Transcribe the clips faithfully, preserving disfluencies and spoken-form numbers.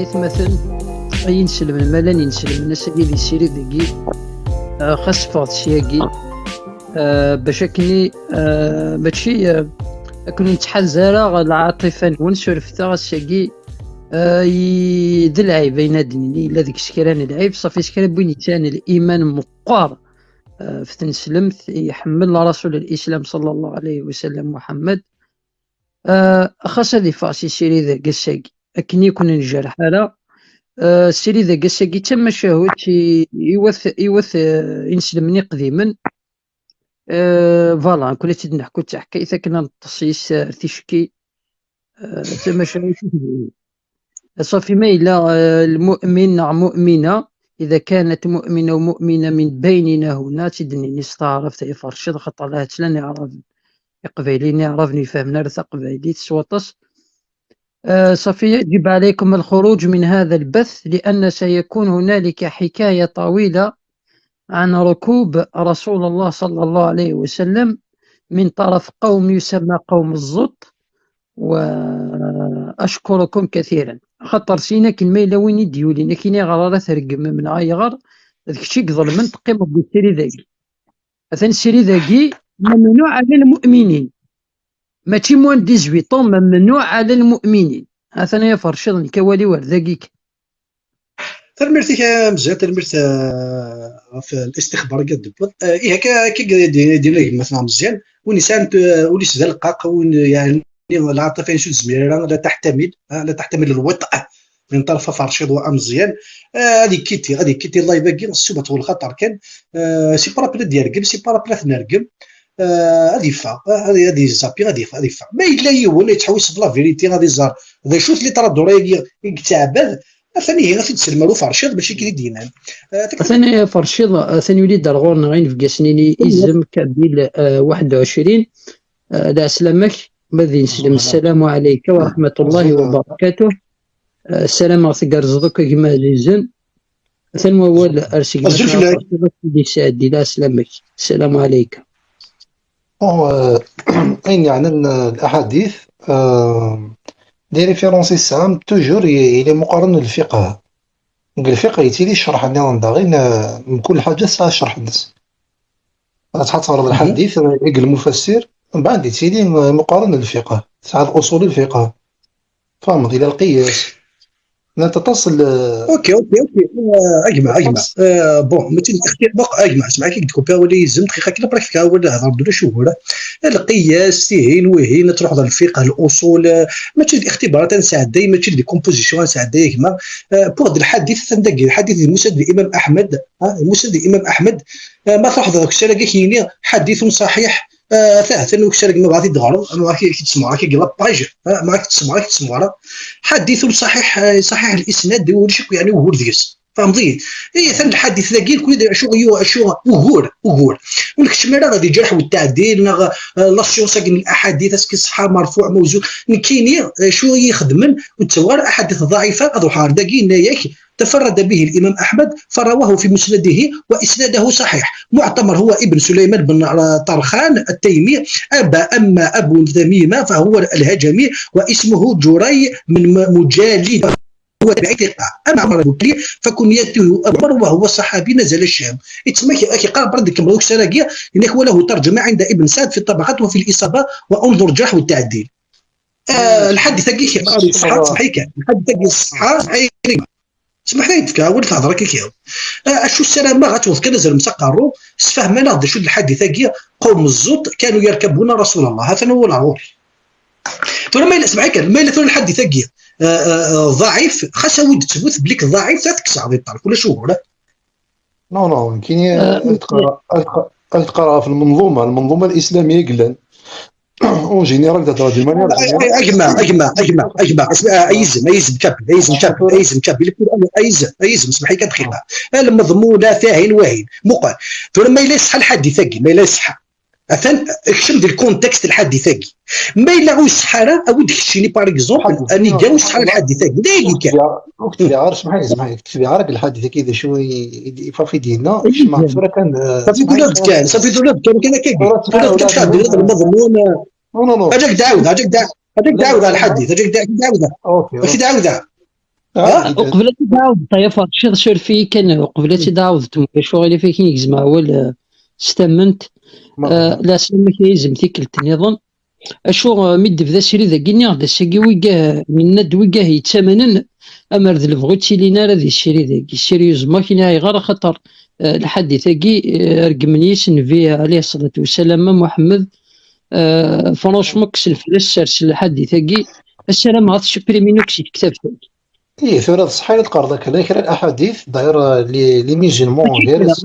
Atmaten, ay inselmen, ma llan inselmen, ass-agi di ssirid-agi, ah, xas ffɣet syagi, ah, bac akkenni, ah, mačči, ah, akken ur nettḥaz ara lɛaṭifa-nwen, surfet-aɣ ass-agi, ah, i-, d lɛib, ayen ad d-nini, yella deg-s kra n lɛib, ṣafi s kra n win yesɛan liman meqqar, ah, ɣef tneslemt, iḥemmel Rasul Lislam, ṣalla Llahu ɛalayhi wa sallam, Muḥemmed, ah, xas ad iffeɣ si ssirid-agi ass-agi, akken i ken-nejreḥ ara. Ah, ssirid-agi ass-agi d tamacahut i, i wat, i wat, ah, inselmen iqdimen. Ah, voilà, nekkni ad tt-id-neḥku d taḥkayt akken ad neṭṭes yes-s ar ticki. Ah, d tamacahut i tebɣi. Ṣafi ma yella, ah, lmu'min neɣ mu'mina, إذا كانت مؤمنة ومؤمنة من بيننا هنا, ad tt-id-nini s taɛrabt ay ferced, xaṭer ahat llan iɛraben, iqbayliyen iɛraben ur ifhamen ara taqbaylit s waṭas. آه، صافي، يجب عليكم الخروج من هذا البث، لأن سيكون هنالك حكاية طويلة عن ركوب رسول الله صلى الله عليه وسلم من طرف قوم يسمى قوم الزط، وأشكركم كثيرا. خاطر سينا كلمة إلا وين يديولين، لكن يغرى لا ترقم من غير، ذاك الشيء ظلمن تقيم بالسيري ذاك. Atan ssiri dagi, ممنوع على المؤمنين. Mačči moins de dix-huit ans, ممنوع على المؤمنين. Atan ay aferciḍ n kawali war dagi kan. Tanemmirt-ik a Meẓyan, tanemmirt, eh, ɣef listixbar i d-tewwiḍ. Eh, ih, akka, akka i d-, d-, d-yenna gma-tneɣ Meẓyan, win yesɛan, eh, ul-is d aleqqaq, win, yeɛni, lɛaṭifa-ines ur tezmir ara, la taḥtamil, ah, la taḥtamil lwaṭa min ṭaref aferciḍ wa ameẓyan, ah, ad ikkiti, ad ikkiti live-agi, ṣṣubat n lxaṭer kan, ah, si parapla ad yergem, si parapla ad t-nergem, ah, ad yeffeɣ, ah, ad, ad yezzapi, ad yeffeɣ, ad yeffeɣ. Ma yella yiwen yettḥewwis d la vérité, ad iẓer d acu-t litradura-agi i yettɛabad, atan ihi ad t-id-sellem ar uferciḍ, mačči akken i d-yennan. Ah, atan aferciḍ, atan yuli-d ar ɣur-neɣ inebgasen-ini, Izem Kabil, ah, waḥed u ɛecrin. Ah, lɛeslama-k, ma d ineslem, ssalamu ɛalayka wa raḥmatullahi wa barakatuh. Ah, ssarameɣ tgerrzeḍ akk a gma ɛzizen. Atan wawal ar segmi Azul fell-ak. Sidi Sɛedi, lɛeslama-k. Ssalamu ɛalayka. Bon, euh, ayen yeɛnan, euh, l'aḥadith, euh, les références i tesɛam, toujours, il est muqaren n lfiqh. Deg lfiqh yettili ccreḥ nniḍen daɣen, euh, mkul ḥaǧa tesɛa ccreḥ-nnes. Ad tḥeḍreḍ lḥadit, deg lmufassir, mbeɛd yettili, euh, muqaren n lfiqh. Tesɛa uṣul n lfiqh. Tfehmeḍ, ila lqiyas. Llant aṭas n, euh, Ok, ok, ok. Ah, a gma, a gma. Ah, bon, mačči d ixti-, bon, a gma, semɛek i k-d-kupiɣ wala yizem, dqiqa kan, après k-fkeɣ awal, hder-d ulac ugur. Lqiyas, tihin, wihin, ad truḥeḍ ar lfiqh, l'uṣul, ah, mačči d ixtibarat ad nesɛedday, mačči d les compositions ad nesɛedday, a gma. Ah, pour d lḥadit, atan dagi, lḥadit d Musnad l'imam Ahmed, ah, Musnad l'imam Ahmed, ah, ma truḥeḍ deg usarag-ik yini, حديث صحيح, ah, ata, atan ukessar-agi ma bɣa t-id-ɣreḍ, ma bɣa k-id-semɣer, ak-id la page, ah, ma ak-id-semɣer, ak-id-semɣer. حديث صحيح, ah, صحيح الإسناد, ulac akk yeɛni ugur deg-s. Tfehmeḍ-iyi? Ihi, atan lḥadit dagi, nekni d acu, acu, ugur, ugur. Ur nekcem ara ɣer di lǧerḥ wa ttaɛdil, neɣ, ah, la science-agi n laḥadit, est-ce que ṣeḥḥa, merfuɛ, mawzun. Nekkini, acu i yi-xedmen, ur ttawiɣ ara aḥadit ḍɛifa, ad ruḥeɣ ɣer dagi, yenna-yak, تفرد به الإمام أحمد فرواه في مسنده وإسناده صحيح. معتمر هو ابن سليمان بن طرخان التيمي. أبا، أما أبو تميمة فهو الهجمي واسمه جري من م-، مجالد، هو تابعي ثقة. أما عمر بن كلي فكنيته أبو عمر وهو صحابي نزل الشام. يتسمى كي، كي قال برد كمبروك سراقية، إنك وله ترجمة عند ابن سعد في الطبقات وفي الإصابة وانظر الجرح والتعديل. آه، الحادثة كي يقال صح، صحيح كان. الحادثة كي صح، صحيح. سمح لي، ديك أول تهضر كي كيو. آه، أشو السلامة غتوض كان زر مسقارو، سفهم أنا غدا شو الحادثة كي قوم الزوط كانوا يركبون رسول الله. هذا هو العروض. ترى ما إلا سمعي كان، ما إلا ترى الحادثة كي، آه، آه، آه، ضعيف، خاصة ود تثبت بليك ضعيف، لا تكسع ذي الطرف، ولا شو هو، لا؟ Non, non, كاين آه، أذكر، أذكر، أذكر في المنظومة، المنظومة الإسلامية قلن. En général, تهضر d'une manière générale. أجمع، أجمع، أجمع، أجمع. اسمع، آه، أيزم، أيزم كابل، أيزم كابل، أيزم كابل. يقول أنا أيزم، أيزم، اسمح لي كدقيقة. المضمون لا فاهن واهن. مقال. تقول ما إلا يصح الحادثة كي، ما إلا يصح. Atan, kcem di lkuntekst n lḥadit-agi. Ma yella ur iṣeḥḥa ara, awi-d keččini, par exemple, anida ur iṣeḥḥa ara lḥadit-agi. D ayen kan. Ur k-tbiɛ ara, semḥ-iyi, semḥ-iyi, ur k-tbiɛ ara deg lḥadit-agi d acu i, i, i fafi d-yenna, kecmeɣ tura kan, eh, safi d-ula-d kan, safi d-ula-d kan, kan akka. Tura d kan, kan, kan, lmeḍmun, eh. Non, non, non. Ad ak-d-ɛawdeɣ, ad ak-d-ɛawdeɣ, ad ak-d-ɛawdeɣ lḥadit, ad ak-d-ɛawdeɣ. Ok, ok. Ad ak-d-ɛawdeɣ. Uqbel ad tt-id-tɛawdeḍ, ay aferciḍ, suref-iyi kan, uqbel ad tt-id-tɛawdeḍ, ma ulac aɣilif akken i gezmeɣ awal, eh, s tamemt. Eh, la semaine-agi, yezem tikkelt nniḍen. Acu, eh, mi d-tebda srid-agi, nniɣ-d ass-agi wigah, nenna-d wigah yettamnen, amer d lebɣi ur ttilin ara di srid-agi. Sérieusement, akken i ayɣer, axaṭer, eh, lḥadit-agi, eh, regmen yes Nnbi alayhi ṣṣalatu wassalam, a Muḥemmed, eh, franchement, kkes lfal-as, sers lḥadit-agi, ssarameɣ ad t-supprimin akk si tektabt-agi. Ih, tura d ṣṣeḥ ara teqqareḍ akken, kra n aḥadit, d'ailleurs, euh, les, les musulmans, aṭas,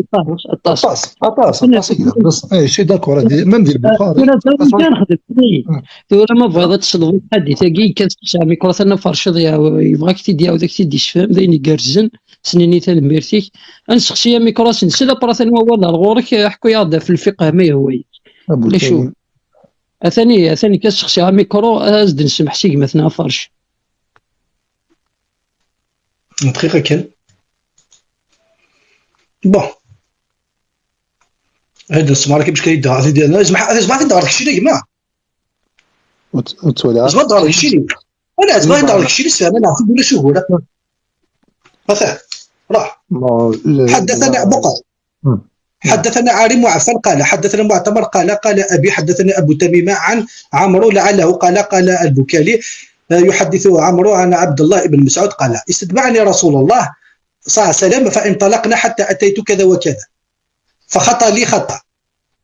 aṭas, aṭas. Aṭas, aṭas, aṭas i yella. Bas, eh, je suis d'accord, même di Lbuxari. Tura d acu kan xdem. Tura ma bɣiḍ ad tesleḍ lḥadit-agi, kan tesseqsi amikru, atan aferciḍ yebɣa ad k-t-id-yawi, ad k-t-id-yessefhem, d ayen igerrzen, snin-i tanemmirt-ik. Ad nesseqsi amikru, ad s-nsel, après atan wawal ar ɣur-k, ḥku-yaɣ-d ɣef lfiqh ma yehwa-yi. Atan, atan kan sseqsiɣ amikru, ad as-d-nsemmeḥ s gma-tneɣ aferci. دقيقة كان. Bon. هاد السمارة كيفاش كيدها؟ هاد السمارة كيدها غير كشي ديما. وتولى. زعما دار كشي. أنا زعما دار كشي، سامع، أنا عرفت ولا شو هو. مثلا. راه. حدثنا بقى. حدثنا عارم وعفان قال، حدثنا معتمر قال، قال أبي، حدثنا أبو تميمة عن عمرو لعله قال، قال البكالي، آه، يحدث عمرو عن عبد الله بن مسعود قال، استتبعني رسول الله صلى الله عليه وسلم فانطلقنا حتى أتيت كذا وكذا، فخطى لي خطى،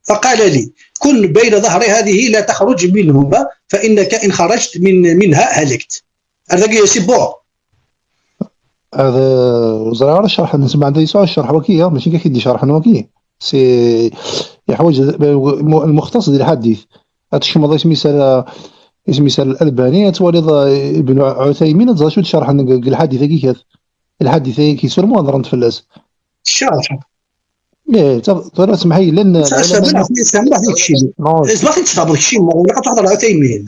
فقال لي: كن بين ظهري هذه لا تخرج منهما، فإنك إن خرجت من، منها هلكت. هذا c'est bon. هذا وزرع الشرح، نسمع عندي سؤال الشرح وكيا، ماشي كي يدي شرح وكيا. C'est يحوج الم-، المختص ديال الحديث. هاد الشمضة اسمي سال، اسمي سال الألباني، توالي ابن عثيمين، تزا شو تشرح الحديث كي كيف. الحديث كي سور مو هضرت في الناس. الشرح. إيه، تا-، ترى اسمح لي، لأن سا-، سا-، العلماء ما في، سا-، ما في شيء. نو. إيه، ما في تفاضل شيء، ما ولا كتهضر على عثيمين.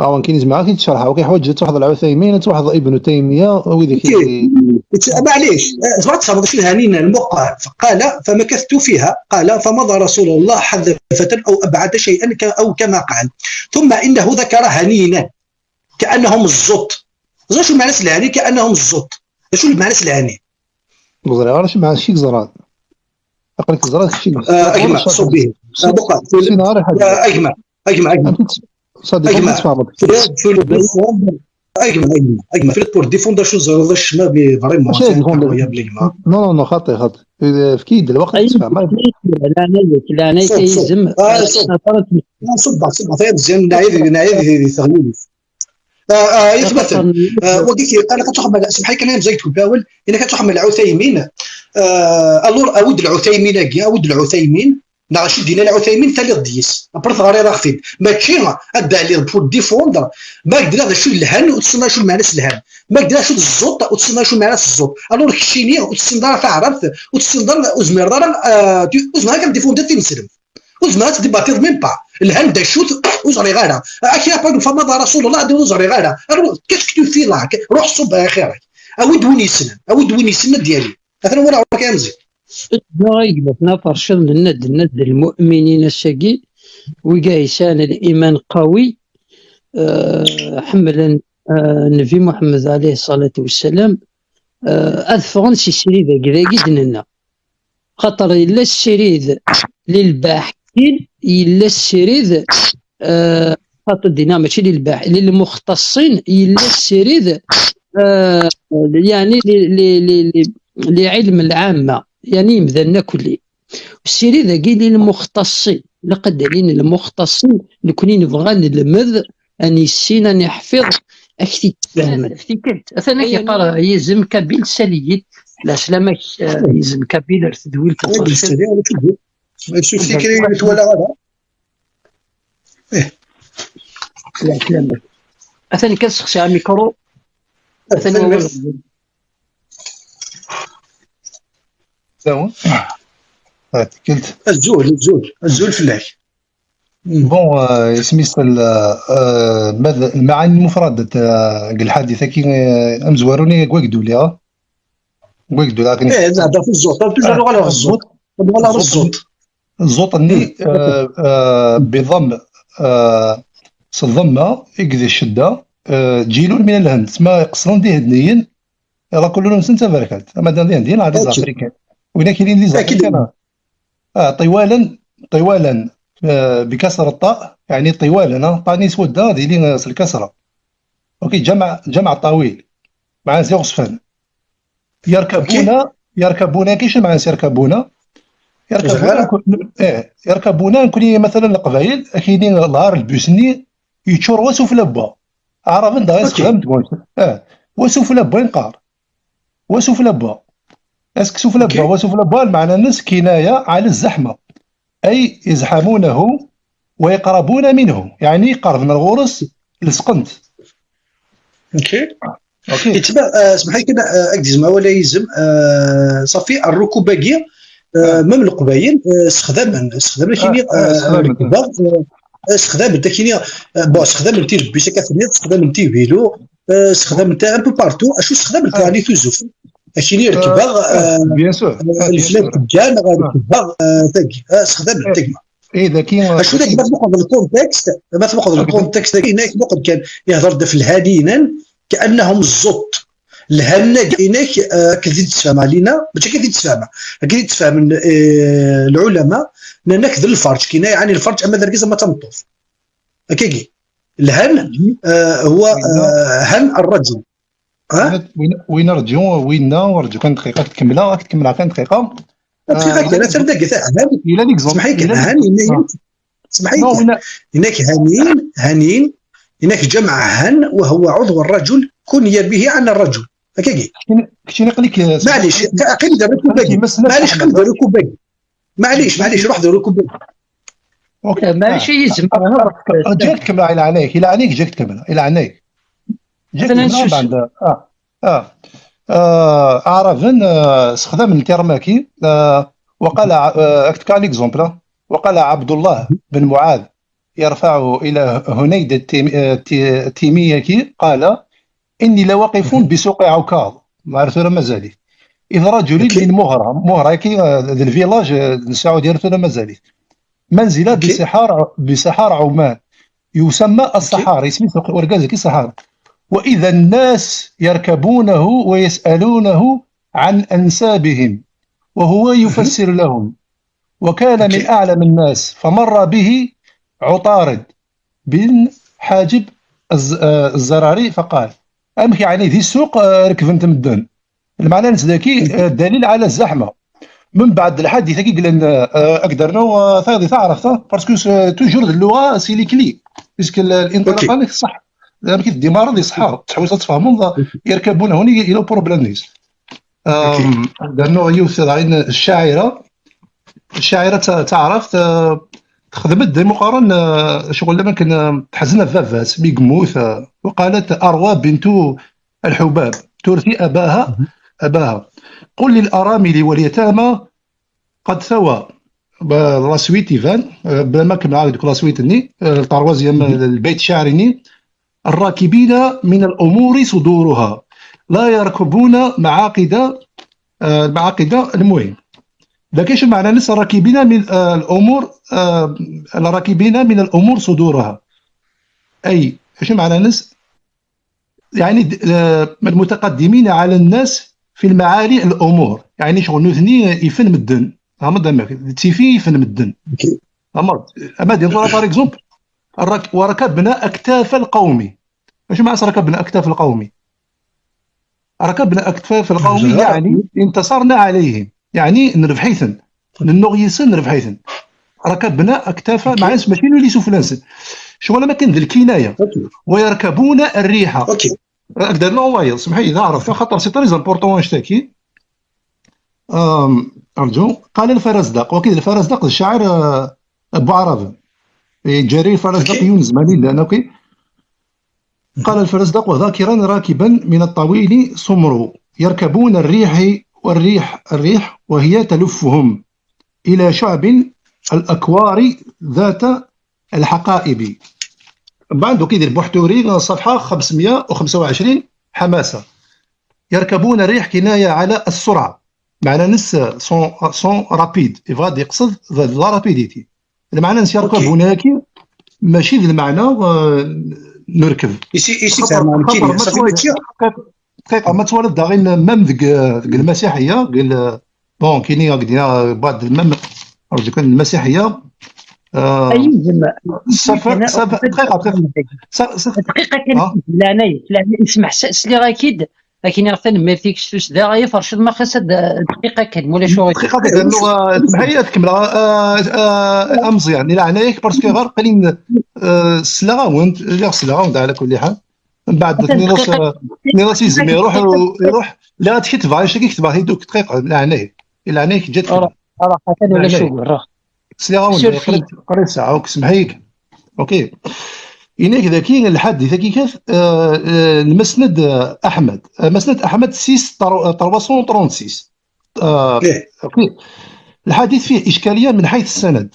آه، كاين زعما كي تشرحها، وكاين حوايج تروح على عثيمين، تروح على ابن تيمية، ويدي كي أوكي. إتس-، معليش، آه، زعما تفاضل شيء هانينا المقال. فقال: فمكثت فيها، قال: فمضى رسول الله حذفة أو أبعد شيئا ك-، أو كما قال. ثم إنه ذكر هنينا كأنهم الزط. زعما شو معنى الهاني كأنهم الزط؟ شو معنى الهاني؟ بزري، عرفت مع شي زران. أقول لك زران شي. آه، أجمع، صبي. آه، بقى. شي نهار حاجة. آه، أجمع، أجمع، أجمع. صديق، أجمع. أجمع، أجمع. في البور ديفوندر شو زران الشمال، مي فريمون، ماشي سي ديفوندر. انكرويابل، أجمع. نو، نو، نو، خاطي، خاطي. إذا في كيد الوقت أي تسمع، ما لا، لا، لا، لا، صوت، صوت. يلزم. آه، صوت. صوت. آه، صوت، صوت. فاهم مزيان، نعيد، نعيد، نعيد، نعيد. آه، آه، يتمثل. آه، وديك، أنا كتروح مع، سمحي كان مزيد كنت باول، إلا كتروح مع العثيمين، آه، ألور أود العثيمين أكي، أود العثيمين، نا شو دينا العثيمين تالي الضيس. أبرث غرير أخفيد. ما كي أدى عليه بور ديفوندر، ما قدر هذا شو الهن وتصنع شو المعنى الهن. ما قدر شو الزوط وتصنع شو المعنى الزوط. ألور كشيني وتصنع تعرفت، وتصنع أزمير دار، آه، أزمير كان ديفوندر تيمسلم. Ur tezmireḍ ad tdibatiḍ même pas. Lhan d acu-t, ur ẓriɣ ara. Akka, فمضى رسول الله, ur ẓriɣ ara. Qu'est-ce que tu fais là? Ruḥ ṣubb axir-ik. Awi-d win yessnen. Awi-d win yessnen ad d-yali. Atan walaɣ ɣur-k ay amzi. Dɣa i yemma-tneɣ terciḍ, nenna-d, nenna-d lmu'minin ass-agi, wigi yesɛan liman qawi, eh, ḥemmlen, eh, Nnbi Muḥemmed alayhi ṣṣalatu wassalam, eh, ad ffɣen si srid-agi, dagi i d-nenna. Xaṭer yella ssirid lilbaḥitin, yella ssirid, eh, xaṭer dina mačči lilbaḥ-, lilmuxtaṣṣin, yella ssirid, eh, yeɛni li, li, li, li, li ɛilm lɛamma, yeɛni imdanen akk-, lli. Ssirid-agi lilmuxtaṣṣin, ilaq ad d-alin lmuxtaṣṣin, nekni nebɣa ad nelmed, ad nissin, ad niḥfiḍ, ad k-t-id-sfehmen. Ad k-t-id-, atan ad k-yeqqar yizem Kabil, sali-yi-d. Lɛeslama-k, eh, yizem Kabil ar tedwilt n Ur d-yesali ara, ur d-yesali. Ur d-yesali ara. Ih. Atan kan sexsiɣ amikru. Atan wawal. Sawa. Ah, tikkelt. Azul, azul, azul fell-ak. Bon, euh, isem-is, euh, euh, mad-, lmaɛani lmufradat, euh, deg lḥadit-agi, euh, amezwaru-nni deg wagduli, ah? Deg wagduli, akken. Eh, nehder fi zzut, nuɣal ɣer zzut. Nuɣal ɣer zzut. Zzut-nni, euh, euh, biḍam, euh, s ḍemma, i d ccedda, آه، جيل من الهند، تسمى قصرن دي هنديين، يلا كلهم سنة بركات، أما دان دي هنديين، هذه أكيد. أفريكان. وإلا كاينين دي أكيد. أفريكان، آه، طوالا، طوالا، آه، بكسر الطاء، يعني طوالا، آه، طاني سودة، هذه اللي، آه، الكسرة. أوكي، جمع، جمع طويل، مع زي غصفان. يركبون، يركبون، كيش معنى يركبون؟ يركبون، زغارة. كو-، إيه، يركبون، كوني مثلًا القبايل، كاينين نهار البوسني يتشور وسفلى با. عرب انت غير أوكي. سخدمت بوين. اه، وسفلى با ينقار. وسفلى با. اسك سفلى با، أوكي. وسفلى با المعنى نس كناية على الزحمة. أي يزحمونه ويقربون منه، يعني يقرب من الغرس لسقنت. أوكي. أوكي. يتبع، آه، اسمح لي كده، آه، أكد زعما ولا يلزم، آه، صافي الركوباكي، آه، آه. ميم القبايل، آه، سخدامن، سخدامن آه، كيني، آه، آه، سخدامن. ركبة، آه، آه، سخدامن، تا كيني، آه، بون، سخدامن تي البيسة كاثنية، سخدامن تي فيلو، آه، سخدامن تا ان بو بارتو، اشو سخدامن تا آه. يعني توزوف. كيني آه، ركبة، آه، آه، بيان سور. آه، آه، بيان الفلات سور. تجان، آه. ركبة، آه، تاكي، آه، سخدامن آه. تاكما. إيه، ذاكي، اشو ذاك ما تنقض الكونتكست، ما تنقض أوكي. الكونتكست، ذاك هناك نقض كان يهضر دا في الهاديين كأنهم الزط. الهنة كايناك، آه، كذي تسفهم علينا، ماشي كذي تسفهم. كذي تسفهم، آه، العلماء، لأنك ذا الفرج، كاين يعني الفرج، أما ذا الركيزة ما تنطف. هكاكي. الهن، آه، هو، آه، هن الرجل. ها؟ وين، وين، وين نرجو، وين نرجو كان دقيقة تكملها، راك تكملها كان دقيقة. دقيقة آه، كان، أنا تردق، هن. إلا ليكزومبل، اسمح لي، إلا هن، ليكزومبل. إلا آه. اسمح لي. نو، وين هناك هنين، هنين، هناك جمع هن، وهو عضو الرجل، كني به عن الرجل. هكاكي. كني، كني قليك، آه، معليش، قليك، قليك دير ركوباكي. قليك يمسنا معليش، الأحمد. قليك دير ركوباكي. معليش، معليش، روح دير ركوباك. اوكي. معليش آه. يلزم. آه، جاك تكمل على عينيك، إلى عينيك جاك تكمل، إلى عينيك. جاك مثلًا تكمل شوش. بعد. آه. آه. آه، أعرابن، آه، استخدام الترماكي، آه، وقال ع-، آه، أكتب كان ليكزومبل، آه. وقال عبد الله بن معاذ يرفعه إلى هنيدة التيم-، آه، التي-، التيمية كي قال: إني لواقف بسوق عكاظ. ما عرفت ولا مازالي. إذ رجل من مهرة، مهرة كي، آه، ذا الفيلاج، آه، نساو ديال ولا مازالي. منزلة بصحار، بصحار عمان. يسمى الصحار، اسمي سوق ورقازة كي صحار. وإذا الناس يركبونه ويسألونه عن أنسابهم، وهو يفسر لهم. وكان من أعلم الناس، فمر به عطارد بن حاجب الز-، آه، الزراري فقال: أمك يعني ذي السوق، آه، ركبنت مدن. المعنى نسداكي، آه، دليل على الزحمة. من بعد الحادثة كي قلنا، آه، أقدر نو، آه، ثاغي تعرف، آه، باسكو س-، توجور اللغة سي لي كلي. باسكو ال-، الانطلاقة أوكي. صح. لأن كي تديمار دي صحة، تحوس تفهمون، يركبون هوني إلى بروبليم نيس. آم، لأنه يوث العين الشاعرة، الشاعرة تع-، تعرف، آه، تخدم الديمقراطية، آه، شغل لما كان، آه، تحزن فافاس، مي يموت، آه، وقالت: "أروى بنت الحباب ترثي أباها، أباها. قل للأرامل واليتامى قد ثوى". ب-، لا سويت يفان، آه، بلا ما كمل عاود لا سويت ني، آه، التروازيام، البيت الشعري ني. الراكبين من الأمور صدورها، لا يركبون معاقد، آه، معاقد، المهم. لكن شو معنى نس الراكبين من، آه، الأمور، آه، الراكبين من الأمور صدورها؟ أي، شو معنى نس؟ يعني د-، آه، المتقدمين على الناس في المعالي الأمور، يعني شغل نوثني يفن مدن، ها مدن، تيفي يفن مدن. أما، أما دي نقول، بار إكزومبل، الرك-، وركبنا أكتاف القوم. اش معنى ركبنا أكتاف القوم؟ ركبنا أكتاف القوم، يعني انتصرنا عليهم، يعني نربحيثن، ننغيسن نربحيثن. ركبنا أكتاف، معناش ماشي نولي سفلانسن. شغل ما كان ذي الكناية. ويركبون الريح. أقدر نو وايض، سمحي إذا عرفت، خاطر سي تري امبورطون واش تاكي. آم، أرجو. قال الفرزدق، وكيد الفرزدق الشاعر، آه، أبو عربة. إيه، جرير الفرزدق يونس مالي، لأنه كي قال الفرزدق: "وذاكرا راكبا من الطويل صمر، يركبون الريح، والريح، الريح وهي تلفهم إلى شعب الأكوار ذات الحقائب". بعد كيدير بوحتوري، صفحة خمسمية وخمسة وعشرين، حماسة. يركبون الريح كناية على السرعة، معنى نس سون، سون رابيد، يبغى يقصد لا رابيديتي. المعنى نس يركبون هناك ماشي ذي المعنى، آه، نركب. يسي يسي زعما كيني صافي ماشي. دقيقه، ما توالد داغين مام ديك ديك المسيحيه ديال، بون كيني هاك دينا بعض المام رجو كان المسيحيه. آه ايزم صافي صافي دقيقه دقيقه صافي صافي دقيقه كان لعناي لعناي اسمح سلي غاكيد. لكن يا ثاني ميرتيك ستوس دا غير فرشد ما خاص دقيقه كان ولا شو دقيقه دقيقه اللغه تمهيئه تكمل. امزيان الى عنايك باسكو غير قليل. سلاغاونت لا سلاغاونت على كل حال. من بعد نيراس نيراس يزم يروح يروح لا تكتب عايشه كي كتبها هي دوك دقيقه الى عنايك الى عنايك جات. صراحه ولا شو راه سلاغاونت قريت ساعه وكسمحيك. اوكي. إنك ذكي الحديث كي كيف آه، آه، المسند آه، احمد آه، مسند احمد ستمية وثلاثة وستين. آه، إيه. اوكي. الحديث فيه اشكاليه من حيث السند.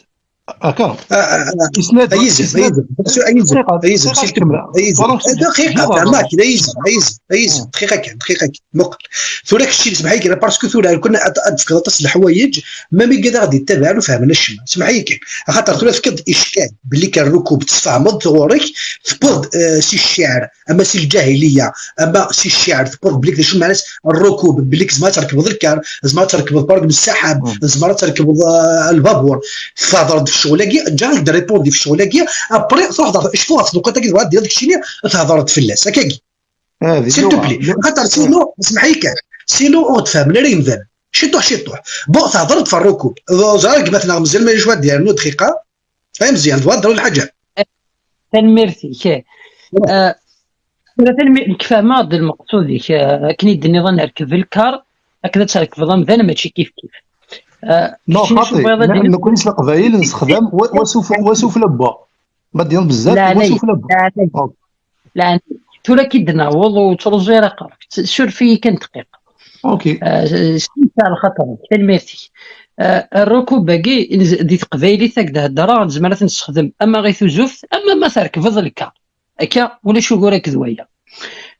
هكا آه، آه، آه. اسناد ايزم اسناد ايزم بس ايزم دقيقة، ايزم دقيقة سير كاملة. ايزم Voilà، c'est دقيقه bon. فهمك ايزم ايزم ايزم دقيقه كامل دقيقه كامل مقل ثورة كشي سمحي كده باسكو ثورة كنا اتفكر تصلح حوايج ما مي كذا غادي يتابع له فهمنا الشمال سمحي كده خاطر ثورة فكر اشكال باللي كان الركوب تفهمض ثورك تبض آه، سي الشعر اما سي الجاهليه اما سي الشعر تبض بليك شو معناش الركوب بليك زعما تركب الكار زعما تركب البارك بالسحاب زعما تركب آه، البابور تهضر في الشغل كي جا غير ريبوندي في الشغل كي ابري تروح تهضر شكون غتلقى تاكي واحد ديال داكشي اللي تهضر في الناس هكاكي هذه سيل تو بلي خاطر سينو اسمح لي كان سينو او تفهم لا ريم ذا شي طوح شي طوح بون تهضر في الركوب زعما مثلا مزيان ما يجيش واحد ديالنا دقيقه اي مزيان تهضر الحاجه تنميرتي كي آه، تنمير كفاما هذا المقصود كي آه، كني دني ظن نركب الكار هكذا تركب ظن ذا ماشي كيف كيف آه، نو شنو خاطي شنو بغيض نحن كل سلق ذايل نستخدم و- وسوف وسوف لبا ما ديال بزاف لا عليك وسوف لبا لا عليك أوك. لا عليك ثورة كي دناوض وترجي راه قربت سور في كان دقيقة اوكي آه، سميتها على خاطر تنميرتي آه، الركوب باقي نز- دي تقبايلي تاك ده الدرا زعما تنستخدم اما غي ثوزوفت اما ما تركبض الكار هكا ولا شو يقول هكذا ويا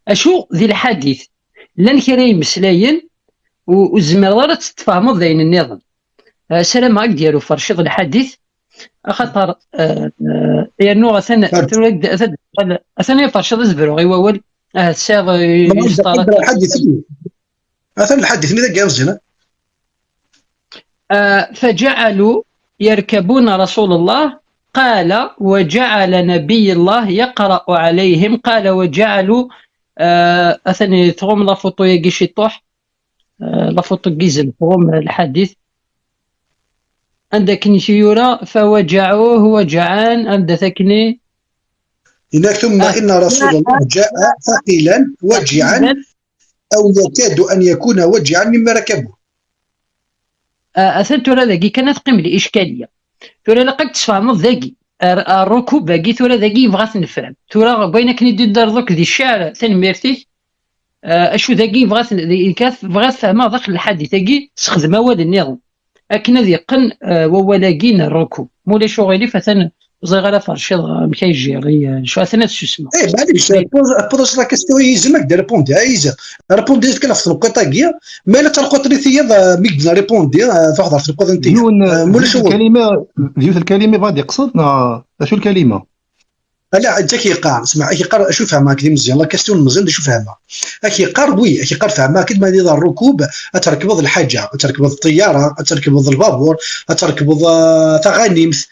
اشو ذي الحديث لان كرا يمسلاين و- وزمر ولا تتفهمض ذين النظام آه، سلام عليك ديالو فرشيض الحديث اخطر آه، آه، لانه اثن اثن اثن يفرشيض زبرو غي وول اه السير الحديث مثلا الحديث ماذا قام زينه آه، فجعلوا يركبون رسول الله قال وجعل نبي الله يقرأ عليهم قال وجعلوا آه، أثني ثغم لا فوتو يجي شي طوح آه، لا فوتو جيزم ثغم الحديث عندك نسيورا فوجعوه وجعان عند ثكني هناك ثم آه. إن رسول الله جاء ثقيلا وجعا أو يكاد أن يكون وجعا مما ركبه آه، أثن ترى ذاكي كانت قيم الإشكالية ترى لقد تفهمض ذاكي الركوب ذاكي ترى ذاكي يبغى نفهم ترى بين كني دي دار دوك ذي الشعر تنميرتي آه، اشو ذاكي يبغى كاف بغى تفهمها داخل الحديث ذاكي تخدم واد النظام اكن ذي قن آه، وولاكين الركوب مولاي شغلي فثن زي غير فرشيض مكاي جيري شو اثناء شو اسمه ايه معليش بوز لا كيستيون يلزمك دير ريبوندي ايزا ريبوندي كان في الوقت طاقيه ما الا تلقوا طريقيه ميك ريبوندي تهضر في الوقت انت ديون الكلمه ديوث الكلمه غادي قصدنا شو الكلمه لا انت كيقار اسمع كيقار شوف فهمك دي مزيان لا كيستيون مزيان شوف فهمها كيقار وي كيقار فهمها كيد ما يدير الركوب تركبض الحاجه تركبض الطياره تركبض البابور تركبض تغانيمث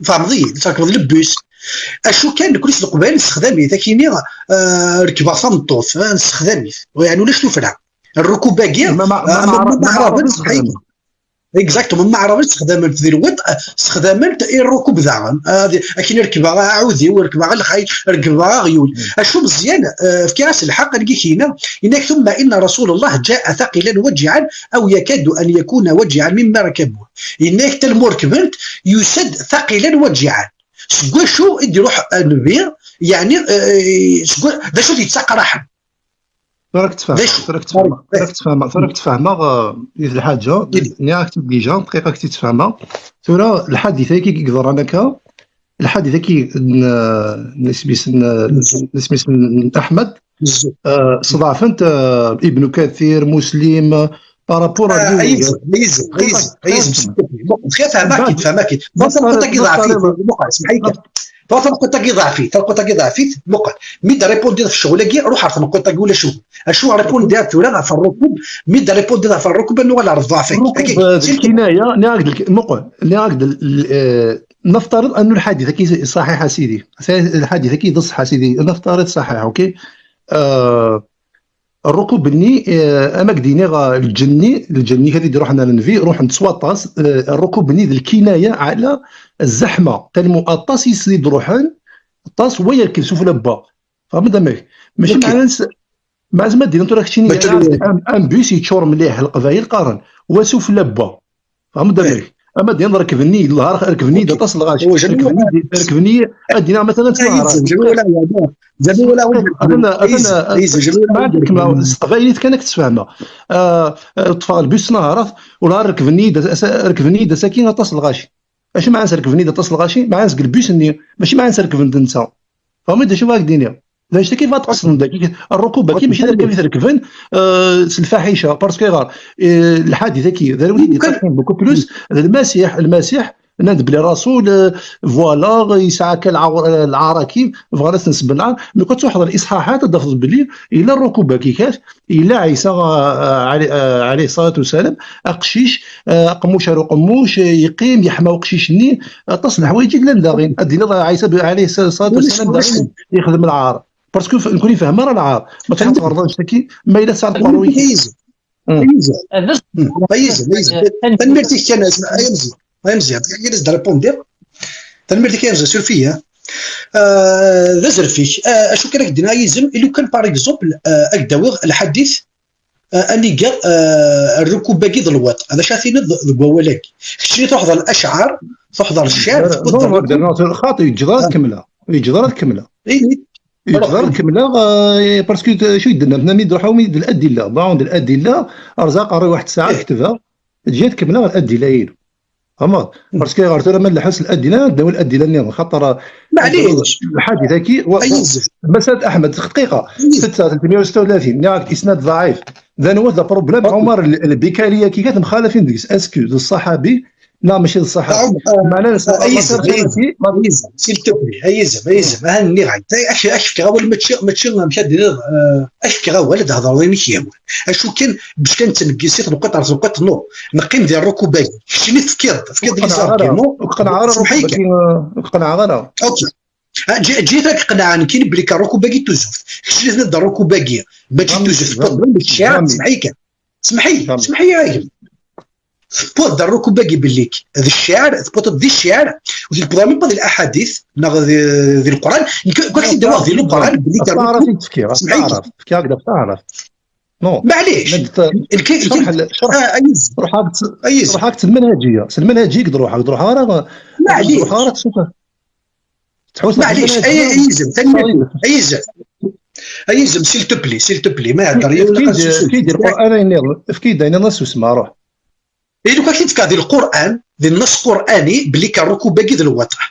فهمضي تركبض لبوس اشو كان كل القبائل استخدامي ذاكيني آه، ركبه فمطوف آه، استخدامي يعني ولا شنو فرع الركوب باقي ما ما ما عرفش اكزاكتومون ما عرفش استخدام في الوضع استخدام الركوب ذاغن هذه اكن ركبه عودي وركبه الخيل ركبه غيول اشو مزيان آه، في كاس الحق نقي كينا انك ثم ان رسول الله جاء ثقيلا وجعا او يكاد ان يكون وجعا مما ركبه انك تلمور كبرت يسد ثقيلا وجعا سكوشو يدي يروح النبي يعني آه، سكو ده شو يتساق رحم راك تفهم راك تفهم راك تفهم راك تفهم يد الحاجه ني راك ديجا دقيقه كنت تفهمها ثورة الحادثه كي يقدر انا كا الحادثه كي نسمي سن نسمي سن احمد آه، صدافنت آه، ابن كثير مسلم بارابور ايزم ايزم ايزم ايزم خير فهمك فهمك بس انت كي ضعفي اسمحي Tura tanqut-agi ḍeɛfit, tanqut-agi ḍeɛfit, muqel. Mi d-répondre ɣef ccɣel-agi, ruḥ ɣer tanqut-agi ula ccɣel. Acu répondre tura ɣef rrukub, mi d-répondre ɣef rrukub, ad nuɣal ɣer ḍḍeɛf-agi. Akken, d lkinaya, nniɣ-ak-d lk-, muqel, nniɣ-ak-d l-, l-, eh, naftarid annu lḥadit-agi ṣaḥiḥ a sidi. Lḥadit-agi d ṣṣeḥ a sidi, naftarid ṣaḥiḥ, ok? Eh, Rrukub-nni, eh, am ak-d-iniɣ, eh, lǧenni, lǧenni ad d-ruḥen ar nnbi, ruḥen s waṭas, eh, rrukub-nni d lkinaya ɛla zzeḥma, tellement aṭas i s-d-ruḥen, aṭas wa yerked sufella n wa. Tfehmeḍ amek? Mačči meɛna s-, meɛna ma d-iniɣ tura keččini, am, am bus yeččur mliḥ, Leqbayel qqaren, wa sufella n wa. Tfehmeḍ amek? Ama d-iniḍ rekben-iyi-d lhar, rekben-iyi-d aṭas n lɣaci. Rekben-iyi-, rekben-iyi, ad d-iniɣ مثلا ttwaɛraḍ. Atan, atan, ma ad kemmleɣ s teqbaylit kan ad k-ssfehmeɣ. Ah, ah, ṭṭfeɣ lbus s Naharat, u lhar rekben-iyi-d as-, rekben-iyi-d ass-agi aṭas n lɣaci. Acu meɛna rekben-iyi-d aṭas n lɣaci? Meɛna seg lbus-nni, mačči meɛna rekben-d netta. Tfehmeḍ d acu bɣiɣ ad k-d-iniɣ? D acu-agi bɣa tqesdem dagi, rrukub-agi mačči d argaz i t-rekben, euh, s lfaḥica, parce que ɣer, euh, lḥadit-agi, d arwin i d-iṭṭafen beaucoup plus, d Lmasiḥ, Lmasiḥ, nnan-d belli Rasul, euh, voilà, yesɛa kan lɛawr-, euh, lɛarakib, bɣan ad t-nesben lɛar, mais kan truḥeḍ ɣer liṣḥaḥat, ad d-tafeḍ belli yella rrukub-agi kat, yella Ɛisa, euh, ɛli-, euh, ɛlayhi ṣṣalatu wassalam, aqcic, euh, aqemmuc ar uqemmuc, euh, yeqqim, yeḥma uqcic-nni, aṭas n leḥwayeǧ i yellan daɣen. Ad d-tiniḍ Ɛisa ɛlayhi ṣṣalatu wassalam daɣen yexdem lɛar. Parce que f-, nekkni nfehhem ara lɛar. Ma tḥeḍ ɣer ḍanc-agi, ma yella tesɛa lqerru-agi. Ayizem. Ayizem, ayizem. Tanemmirt-ik kan, ay Ameziyan. Ay Ameziyan, ad d-répondre. Tanemmirt-ik, ay Ameziyan, suref-iyi. Euh, d azref-ik. Euh, acu kan ad k-d-iniɣ, ay Ameziyan, i lukan, par exemple, euh, ad k-d-awiɣ lḥadit, euh, aniga, euh, rrukub-agi d lwaṭ. D acu ara tiniḍ deg wawal-agi? Keččini truḥeḍ ɣer Acaɛar, truḥeḍ ɣer Cciɛar, tewwiḍ-d rrukub. Xaṭi, yeǧǧeḍ ara ad kemmleɣ. Yeǧǧeḍ ara ad kemmleɣ. Yeǧder kemmleɣ, euh, parce que, euh, acu i d-nnan? Nnan-d ruḥ awi-d ladilla. Bon, d ladilla, rẓaq ɣer waḥed ssaɛa ketbeɣ, ǧǧiɣ kemmleɣ ladilla-inu. Tfehmeḍ? Parce que ɣer tura ma nleḥḥu s ladilla, ad d-nawi ladilla nniḍen. Xaṭer, euh, lḥadit-agi, wa-, wa-, Masad Aḥmed, dqiqa, ستة، ثلاثمية وستة وثلاثين, nniɣ-ak isnad ضعيف. D anwa d problème, Ɛumar l-, Lbikali-agi, kat mxalafin deg-s, est-ce que d ṣṣaḥabi, neɣ mačči d ṣṣaḥabi? Meɛna, ayizem, ayizem, ayizem, s'il te plaît, ayizem, ayizem, aha nniɣ-ak, ak-, ak-fkeɣ awal, mačči, mačči amek ad d-tiniḍ, euh, ak-fkeɣ awal ad d-hedreḍ ayen i k-yehwan. Acu kan, bac kan nettneggi si tneqqiṭ ɣer tneqqiṭ, non, neqqim di rrukub-agi. Keččini tefkiḍ, tefkiḍ les arguments. Ur qennɛeɣ ara rrukub-agi, euh, ur qennɛeɣ ara. Ok. Ah, ǧi-, ǧiet ad k-qenɛeɣ nekkini belli kan rrukub-agi d tuzuft. Keččini tenniḍ-d rrukub-agi mačči d tuzuft, tewwiḍ-d cciɛa, semmeḥ-iyi kan. Semmeḥ-iyi, semmeḥ-iyi a gma. Tewwiḍ-d rrukub-agi belli k-, d cciɛa, tewwiḍ-d di cciɛa, u tewwiḍ-d même pas di laḥadit, neɣ di, di Leqran, nekk, nekk ad k-id-awiɣ di Leqran, belli kan rrukub, semmeḥ-iyi kan. Fkiɣ-ak-d ɣef taɛrabt. Non. Maɛlic. Nekk, nekk, ah, ayizem. Ruḥ-ak-d, ayizem. Ruḥ-ak-d s lmanhaǧiya. S lmanhaǧiya i d-ruḥeɣ, d-ruḥeɣ ara, maɛlic. Ruḥeɣ ara tsuta. Tḥus. Maɛlic, ay, ayizem, tanemmirt. Ayizem. Ayizem, s'il te plaît, s'il te plaît, ma ihedder yal. Efk-iyi-d, efk-iyi-d Lqur'an ayen nniḍen. Efk-iyi-d ayen nniḍen, susem, ruḥ. I lukan k-id-fkeɣ di Lqur'an, di nneṣ qur'ani, belli kan rrukub-agi d lwaṭa.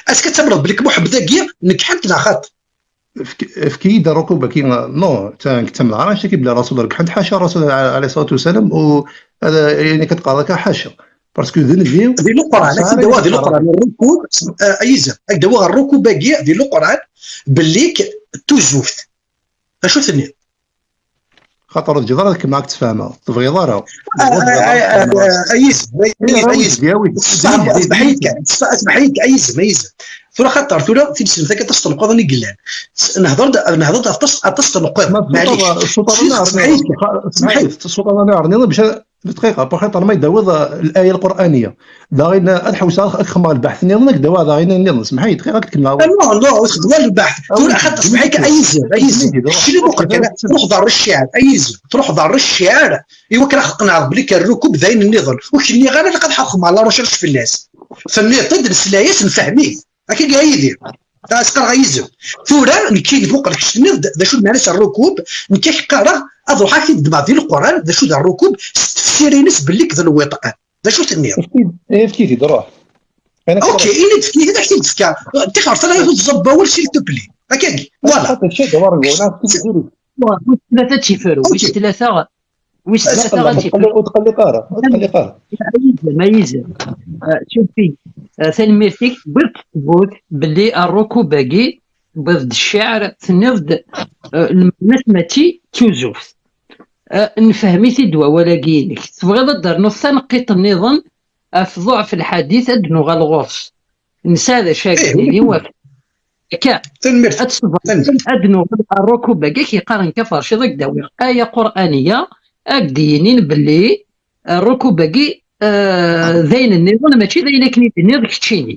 Est-ce que ad tamneḍ belli Muḥemmed-agi nekḥent neɣ xaṭi? Efk-, efk-iyi-d rrukub-agi, non, ta-, nekk ttamneɣ ara, mačči belli Rasul rekḥent, ḥaca Rasul ɛa-, ɛalayhi ṣṣalatu wassalam, u, ada, ayen akka teqqareḍ akka, ḥaca. Parce que d nnbi. Di Leqran, ad k-id-awiɣ di Leqran, rrukub, eh, ayizem, ad k-id-awiɣ rrukub-agi di Leqran, belli k-, d tuzuft. Acu tenniḍ? Xaṭer ur teǧǧiḍ ara ad kemmleɣ ad k-ttfehmeɣ. Tebɣiḍ ara. Ayizem, ayizem, ayizem. Smeḥ-iyi kan, smeḥ-iyi kan, ayizem, ayizem. Tura xaṭer, tura tineslemt akka aṭas n tenqaḍin i yellan. S-, nehḍer-d, nehḍer-d aṭas, aṭas n tenqaḍin. Maɛlic. Smeḥ-iyi kan. Smeḥ-iyi kan. Smeḥ-iyi kan. Smeḥ-iyi kan. Smeḥ-iyi kan. Dqiqa, axaṭer ma yi-d-tawiḍ, eh, laya lqur'aniya. Daɣen, eh, ad ḥewseɣ ad xedmeɣ lbeḥt nniḍen, ad k-d-awiɣ daɣen ayen nniḍen. Smeḥ-iyi, dqiqa, ad k-kemmleɣ. Ah, non, non, ur txeddmeḍ ara lbeḥt. Tura, axaṭer, smeḥ-iyi kan, ayizem, ayizem. Keččini muqel kan, truḥeḍ ɣer cciɛa, ayizem, truḥeḍ ɣer cciɛa, i wakken ad k-qenɛeɣ belli kan rrukub d ayen nniḍen. Ur k-nniɣ ara ilaq ad ḥeqmeɣ la recherche fell-as. Tenniḍ-t-id, nesla-yas, nfehhem-it. Akka i d Yidir. Asqar ayizem. Tura, nekki, muqel, kečč tenniḍ-d d acu d lmeɛna-s rrukub, nekk ad k-qqareɣ, ad ruḥeɣ ad k-id-ddmeɣ di Leqran, d acu d rrukub, s tefsirin-is belli k-, d lwiṭan. D acu tenniḍ? Efk-, efk-it-id, ruḥ. Ok, ini-d efk-it-id, ad k-t-id-fkeɣ. Tixer, tura ad tẓebb awal, s'il te plaît. Akkagi, voilà. Wis tlata ad tt-ifru, wis tlata, wis tlata ad tt-ifru. Ur tqelliq ara, ur tqelliq ara. Ayizem, ayizem. Ah, suref-iyi. Eh, tanemmirt-ik, tewwiḍ-d tewwurt belli rrukub-agi, tewwiḍ-d cceɛr, tenniḍ-d, eh, lmeɛna-s mačči d tuzuft. Eh, nefhem-it-id wawal-agi-inek. Tebɣiḍ ad d-ternuḍ taneqqiṭ nniḍen ɣef ḍuɛf lḥadit, ad d-nuɣal ɣur-s. Nesɛa d acu ara d-nini, waf-, akka, tanemmirt. Ad tṣebreḍ, ad d-nuɣal ar rrukub-agi i k-yeqqaren Kafarciḍ, ad k-d-awiɣ aya qur'aniya, ad k-d-yinin belli rrukub-agi, eh, d ayen nniḍen, mačči d ayen akken i d-tenniḍ keččini.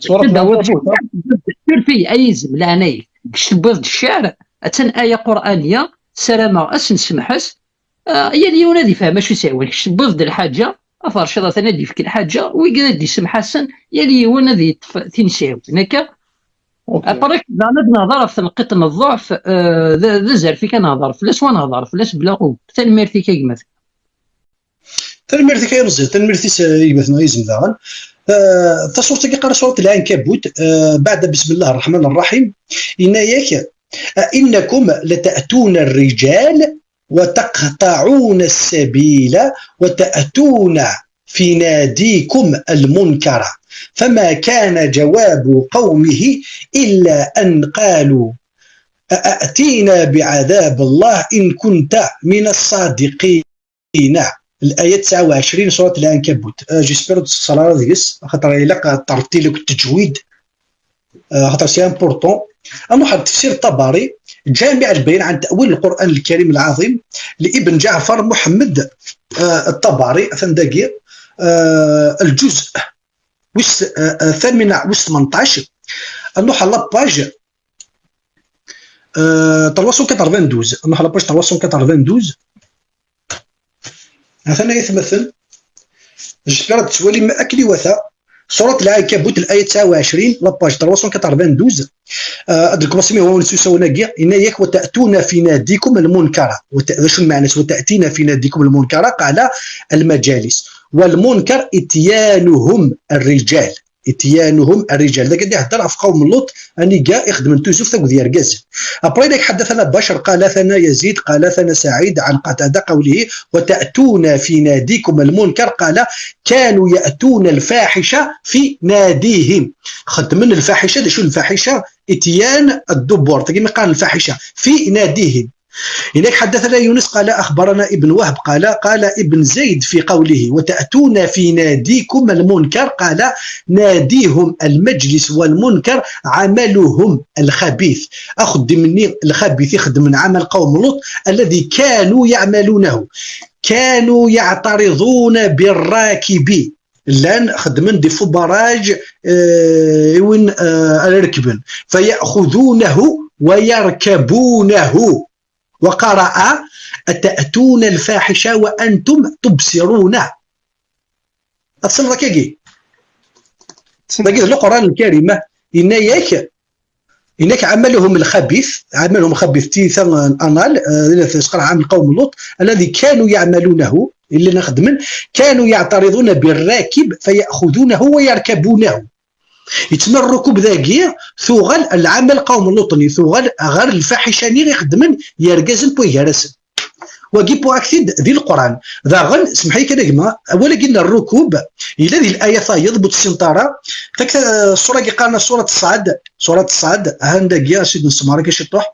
Suref-iyi, ay izem, leɛnaya-k. Kečč tewwiḍ-d cceɛr, attan aya qur'aniya, ssarameɣ ad s-nsemḥes. Eh, yal yiwen ad ifhem acu i s-ihwan. Kečč tewwiḍ-d lḥaǧa, aferciḍ atan ad d-yefk lḥaǧa, wigi ad d-isemḥasen, yal yiwen ad yeṭṭef tin i s-ihwan. Akka? Après, daɣen ad nehḍer ɣef tneqqiṭ n ḍḍeɛf, eh, d, d azerfi kan nehḍer fell-as, wa nehḍer fell-as bla ɣub. Tanemmirt-ik a gma. Tanemmirt-ik ay Meẓyan, tanemmirt-is, eh, i gma-tneɣ Izem daɣen. Eh, tasurt-agi qqaren surat Lɛankabut, eh, baɛda bismillahi rraḥmani rraḥim, yenna-yak: أئنكم لتأتون الرجال وتقطعون السبيل وتأتون في ناديكم المنكر، فما كان جواب قومه إلا أن قالوا: أأتينا بعذاب الله إن كنت من الصادقين. الآية تسعة وعشرين، سورة العنكبوت. آه، j'espère ur d-tessexṣar ara deg-s, axaṭer ilaq ad tertil akked teǧwid. آه، خاطر c'est important. نروح لتفسير الطبري، جامع البيان عن تأويل القرآن الكريم العظيم لابن جعفر محمد، آه، الطبري، ثندقي، آه، الجزء وس-، آه، آه، ثامنة وثمنطاش. نروح على la page، آه، trois cent quatre-vingt-douze. نروح على la page trois cent quatre-vingt-douze. ها ثاني يتمثل. J'espère ad tettwalim akken iwata. سورة العنكبوت، الآية تسعة وعشرين، la page trois cent quatre-vingt-douze. آه، هاد الكباسيمي هو نسوسوناكي، إن ياك: وتأتون في ناديكم المنكر. وت-، شو المعنى؟ وتأتين في ناديكم المنكر، قال: المجالس. والمنكر إتيانهم الرجال. إتيانهم الرجال. ذاك اللي هدر في قوم لوط، أني جاء يخدم توزوف تاخذ يرجز. Après، لك حدثنا بشر، قال ثنا يزيد، قال ثنا سعيد عن قتادة قوله: وتأتون في ناديكم المنكر، قال: كانوا يأتون الفاحشة في ناديهم. خدمن الفاحشة، شو الفاحشة؟ إتيان الدبر، تقي مقال الفاحشة في ناديهم. إنك حدثنا يونس قال: أخبرنا ابن وهب قال: قال ابن زيد في قوله: وتأتون في ناديكم المنكر، قال: ناديهم المجلس والمنكر عملهم الخبيث. أخذ مني الخبيث، يخدم من عمل قوم لوط الذي كانوا يعملونه. كانوا يعترضون بالراكب. لان خدمن des faux barrages، آه، وين، آه، على ركبن. فيأخذونه ويركبونه. وقرأ: أتأتون الفاحشة وأنتم تبصرون. أتصل لك يجي. تقول القرآن الكريم: إن ياك إنك عملهم الخبيث، عملهم خبيث تيثا الأنال، آه، سقر عن قوم لوط، الذي كانوا يعملونه، اللي نخدمن، كانوا يعترضون بالراكب فيأخذونه ويركبونه. يتسمى الركوب ذاكي ثوغل العمل قوم لوط، ثوغل غير الفاحشة ني يخدمن يرجزن بويغارسن. Wagi pour acte di Lquran. Daɣen, semḥ-iyi kan a gma, awal-agi n rrukub, yella di l'aya tayeḍ bu tsinṭara, tak, eh, ṣṣura-agi qqaren-as ṣurat Ṣṣad, ṣurat Ṣṣad, ha-n dagi, a Sidi Nsemar, akka ciṭuḥ.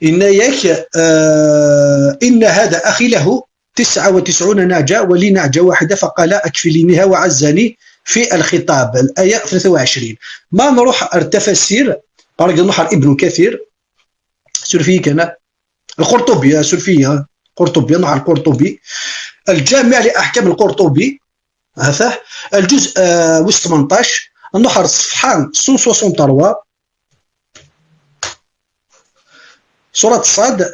Yenna-yak, eh, إن هذا أخي له تسعة وتسعون نعجة ولي نعجة واحدة فقال أكفلنيها وعزني في الخطاب. الآية ثلاثة وعشرين. ما نروح التفاسير، بارك نروح ابن كثير، سورفي كان. القرطبي، آه، سورفي، آه، قرطبي، نروح على القرطبي. الجامع لأحكام القرطبي، هذا الجزء، آه، وثمنطاش، نروح على الصفحة مية وستين وثلاثة. سورة صاد،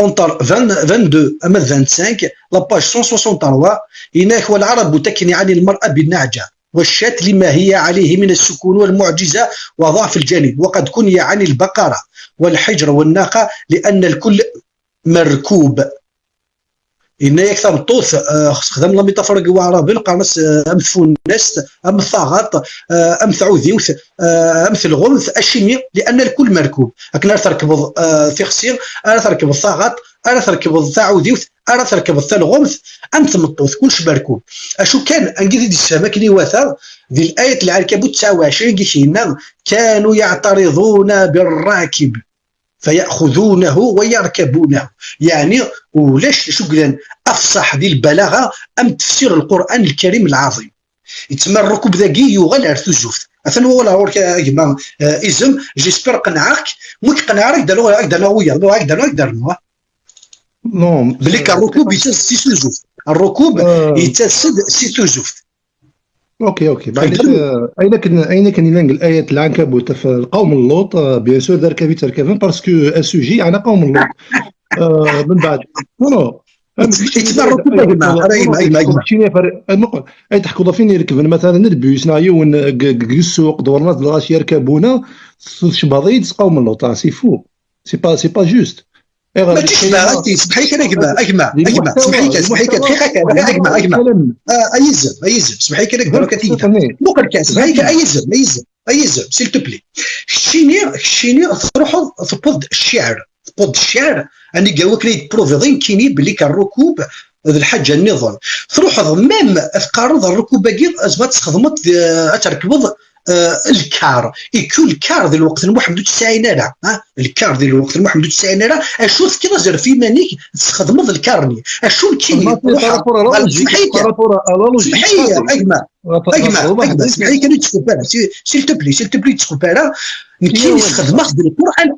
entre vingt، vingt-deux أما vingt-cinq، la page cent soixante-trois، هناك: والعرب تكني عن المرأة بالنعجة والشاة لما هي عليه من السكون والمعجزة وضعف الجانب، وقد كني عن البقرة والحجر والناقة لأن الكل مركوب. إن يكثر الطوث، آه، خص خدام la métaphore جوا عربي، نقارنس، آه، أم تفونست، أم ثاغط، آه، أم ثعوذيوث، آه، أم ثلغوث، أشيمي، لأن الكل مركوب. أكن أرثر كبض، آه، في خسير، أرثر كبض ثاغط، ara trekbeḍ taɛudiwt, ara trekbeḍ talɣumt, am tmeṭṭut, kullec merkub. Acu kan, angi i d-yessefhem akken iwata, di l'ayat Lɛankabut tesɛa u ɛecrin i k-yenna: كانوا يعترضون بالراكب فيأخذونه ويركبونه. Yeɛni, ulac d acu yellan afṣaḥ di lbalaɣa am tefsir Lqur'an Lkarim Lɛaẓim. Yettma rrukub dagi yuɣal ar tuzuft. Atan wawal ɣur-k a gma, eh, Izem, j'espère qenɛeɣ-k, mu k-qenɛeɣ ad k-d-rnuɣ, ad k-d-rnuɣ wiyaḍ, ad k-d-rnuɣ, ad k-d-rnuɣ. Non, Belli ka rrukub yettas si tuzuft. Rrukub Euh. yettas-d si tuzuft. اوكي اوكي معليش. آه، اين كن اين كن يلانق الايه العنكبوت في القوم اللوط؟ آه، بيان سور دار كافي تركبن باسكو السوجي على قوم اللوط. آه، من بعد نو نو يتبع الركوب يا جماعة. أيما، أيما، أيما. اي تحكوا فين يركبن مثلا البيس نا يون السوق دورنا الغاش يركبونا شباضيد قوم اللوط. سي فو، سي با سي با جوست. ماشي شبه غادي. سمحي كان اجمع اجمع اجمع سمحي كان سمحي كان دقيقه كان اجمع اجمع. ايزم ايزم سمحي كان اجمع كان تيجي مقر كان سمحي كان ايزم ايزم ايزم سيل تو بلي. كشيني كشيني تروحوا تبض الشعر تبض الشعر. انا قاوك لي بروفيضين كيني بلي كان الركوب هذه الحاجه النظام. تروح ميم تقارض الركوب باقي زعما تخدمت تركبض آه، الكار يكون الكار ذي الوقت واحد وتسعين لا ها الكار ذي الوقت واحد وتسعين لا اشو كذا زر في مانيك تخدم الكارني اشو كيني روح سمحي سمحي اجمع اجمع اجمع سمحي كان يتسكوبارا سيل تو بلي سيل تو بلي تسكوبارا نكي نستخدم اخذ القران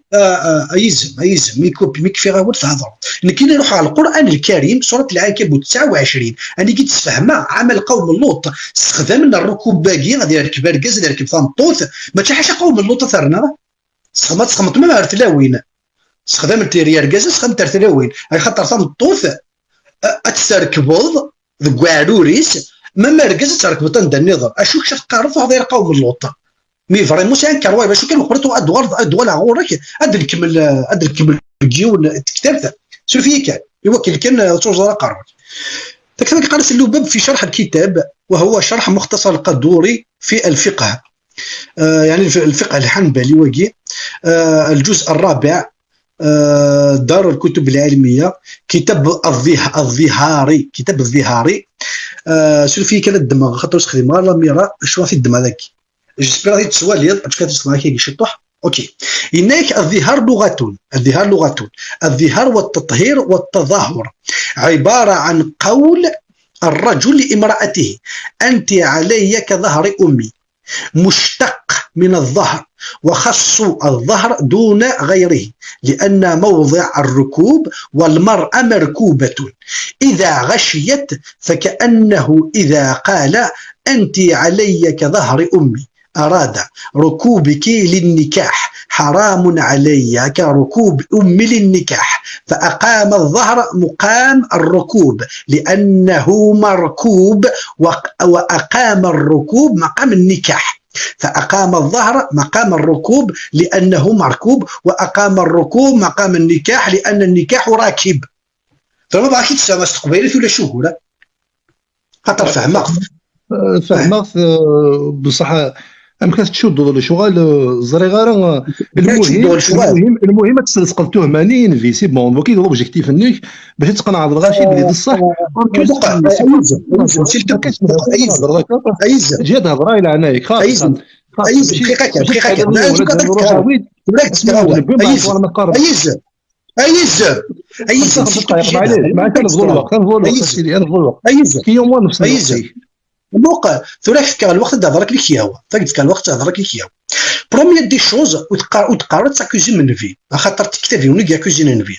ايزم ايزم ميكوب ميك في غاول تهضر نكي نروح على القران الكريم سوره العنكبوت تسعة وعشرين انا كي تسفهمها عمل قوم لوط استخدام الركوب باقي غادي يركب اركز غادي يركب ثمطوث ماشي حاشا قوم اللوط ثرنا. سخمت سخمت ما عرفت لاوين. سخدام تيري اركز سخمت عرفت لاوين اي خاطر ثمطوث اتسركبض ذقاعدوريس ما مركز تركبط عند النظر اشوك شتقارض هذا يرقاو من اللوط. مي فري موسى انكر واي باش كان قريت ادوار ادوار غورك اد نكمل اد نكمل جيون تكتبت سولفي كان يوكل كان توزر قرار. تكتب قال اللباب في شرح الكتاب وهو شرح مختصر القدوري في الفقه. آه، يعني الفقه الحنبلي وقي آه، الجزء الرابع آه، دار الكتب العلمية كتاب الظهاري كتاب الظهاري. آه، شنو فيه كان الدماغ خاطر خدمة لا ميرا شنو في الدماغ ذاك جسبي راهي تسوالي باش كتسمع كي شطح. اوكي. هناك الظهار لغة الظهار لغة الظهار والتطهير والتظاهر عبارة عن قول الرجل لامرأته أنت علي كظهر أمي مشتق من الظهر وخص الظهر دون غيره لأن موضع الركوب والمرأة مركوبة إذا غشيت فكأنه إذا قال أنت علي كظهر أمي أراد ركوبك للنكاح حرام علي كركوب أمي للنكاح فأقام الظهر مقام الركوب لأنه مركوب وأقام الركوب مقام النكاح فأقام الظهر مقام الركوب لأنه مركوب وأقام الركوب مقام النكاح لأن النكاح راكب. فما باكي تسمى استقبالي ولا شو هو؟ خاطر فهمت. فهمت بصح. ام كانت تشد ولا شغل زريغارة. المهم المهم المهم تسلسقلتوه مانين في سي بون كي لوبجيكتيف نيك باش تقنع الغاشي بلي بصح. جات هضره الى عنايك خاصه. ايزم دقيقه كان دقيقه كان. ايزم ايزم ايزم ايزم معليش معليش انا نفضل الوقت انا نفضل الوقت ايزم ايزم كي يوم نفس ايزم. Donc, tura fkiɣ lweqt ad hḍreɣ lkiyawa. Fkiɣ lweqt ad hḍreɣ lkiyawa. Première des choses, ur teqqar ur teqqar ad takuzi Nnbi, axaṭer tektabi ur ngi akuzi Nnbi.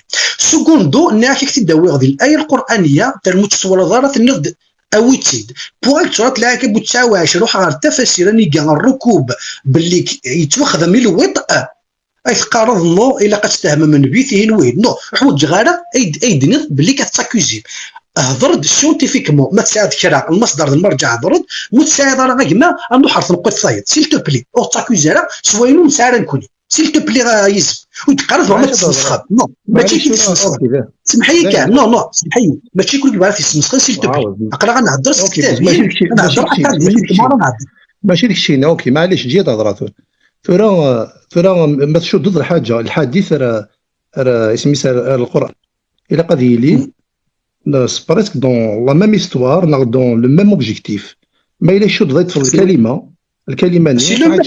Segundo, nniɣ-ak ad k-t-id-awiɣ di laya lqur'aniya, termu ur tt-twalaḍ ara tenniḍ-d awi-tt-id. Pour ad turat lɛakab u tesɛa u ɛecrin, ruḥ ɣer tafasira nigi rrukub belli yettwaxdam i lwiṭ, ay teqqareḍ non, ilaq ad tfehmem nnbi tihin wihin non, ur ḥwaǧeɣ ara ay d-tiniḍ belli ad tettakuzim. Hḍer-d scientifiquement, ma tesɛiḍ kra lmasdar d lmerǧeɛ hḍer-d, ma ur tesɛiḍ ara a gma ad nruḥ ɣer tneqqiḍt tayeḍ, s'il te plaît, ur tettakuz ara s wayen ur nesɛi ara nekkni, s'il te plaît a yizem, ur d-qqar ad tuɣal ad tesmesxer, non, mačči kif tesmesxer, semmeḥ-iyi kan, non, non, semmeḥ-iyi, mačči kul yebɣa ad t-yesmesxer, s'il te plaît, aql-aɣ ad nehḍer s tektabin, ad nehḍer ḥatta d win i d-temara nehḍer. ماشي داك الشيء، اوكي، معليش، جي تهضر ثورة. ثورة، ثورة، ما تشدد الحاجة، الحديث راه، راه اسمي سا-، راه القرآن. ilaq ad yili presque dans la même histoire, neɣ dans le même objectif. Ma yella icuddeḍ ad yeṭṭef lkalima, lkalima-nni, c'est le même,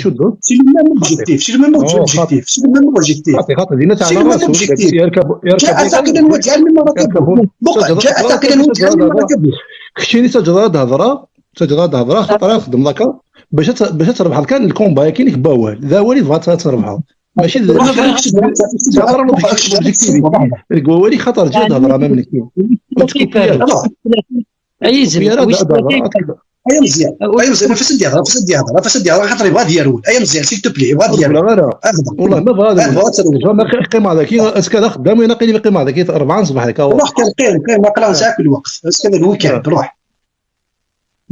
c'est le même objectif, c'est le même objectif, c'est le même objectif. خاطر، خاطر دينا تاع الرسول، يركب، يركب، جاء ثاقلا وجعلني مرة كبير. بقى، جاء ثاقلا وجعلني مرة كبير. Keččini teǧǧaḍ ad hedreɣ, teǧǧaḍ ad hedreɣ, xaṭer ad xedmeḍ akka, باش ت-، باش تربحض كان الكومبا، كاين بوال، ذا ولي بغات تربحض. ماشي ذا، هضر لوجيكتيف، ديك والي خاطر جا تهضر امام الكيم. وتكوبي هذا. ايزم، ويش هضر؟ اي مزيان، اي مزيان، فاش ندير، فاش ندير، فاش ندير، خاطر يبغى ديالو. اي مزيان، سيل تو بلي، يبغى ديالو. والله ما بغا. جا ما قيم هذاك، اسكا خدام وين قيم، قيم هذاك أربعة صباح هكا. روح كان قيم، قيم، ما قرا نساك الوقت. اسكا الويكاند، روح.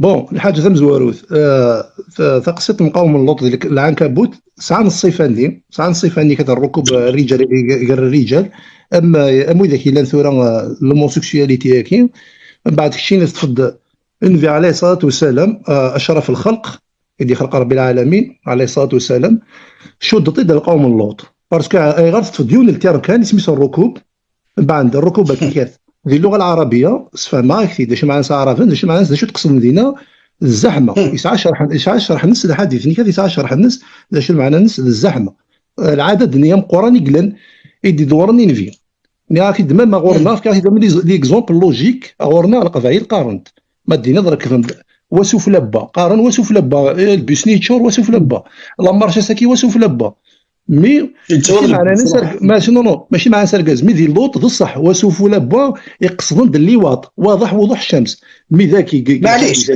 Bon, الحاجة تمزواروت، آه، ت-، تقصيت مقاوم اللوط ديال العنكبوت، سعان الصفة دي، سعان الصفة دي كتر الركوب الرجال، غير الرجال. أما، أما إذا كيلان ثورة، آه، l'homosexualité هاكي، من بعد كشين تفض النبي عليه الصلاة والسلام، آه، أشرف الخلق، اللي خلق ربي العالمين عليه الصلاة والسلام، شو ضد القوم اللوط. Parce que، آه، غير تفض يون التيرم كان اسمه الركوب، من بعد الركوب كيكات. في اللغة العربية، سفهمها كثير، داش معنى عربا، داش معنى، داش تقصد المدينة؟ الزحمة. يسعى شرح، يسعى شرح الناس الحديث، ني كذا يسعى شرح الناس، داش معنى الناس الزحمة. العدد نيام قرآن يقلن، يدي دورني نفي. ني راكي دماغ ما غورنا، في كاين دماغ لي، لي اكزومبل لوجيك، غورنا القبايل قارنت. ما دينا درك فهمت. وسوف لبا، قارن وسوف لبا، البيس نيتشور وسوف لبا. لا مارش ساكي وسوف لبا. مي ماشي معنى نسرق، ماشي، نو، نو، ماشي معنى نسرق، مي دي لوط بصح، وسوف لبا يقصدن د اللواط، واضح وضوح الشمس. مي ذاكي، معليش.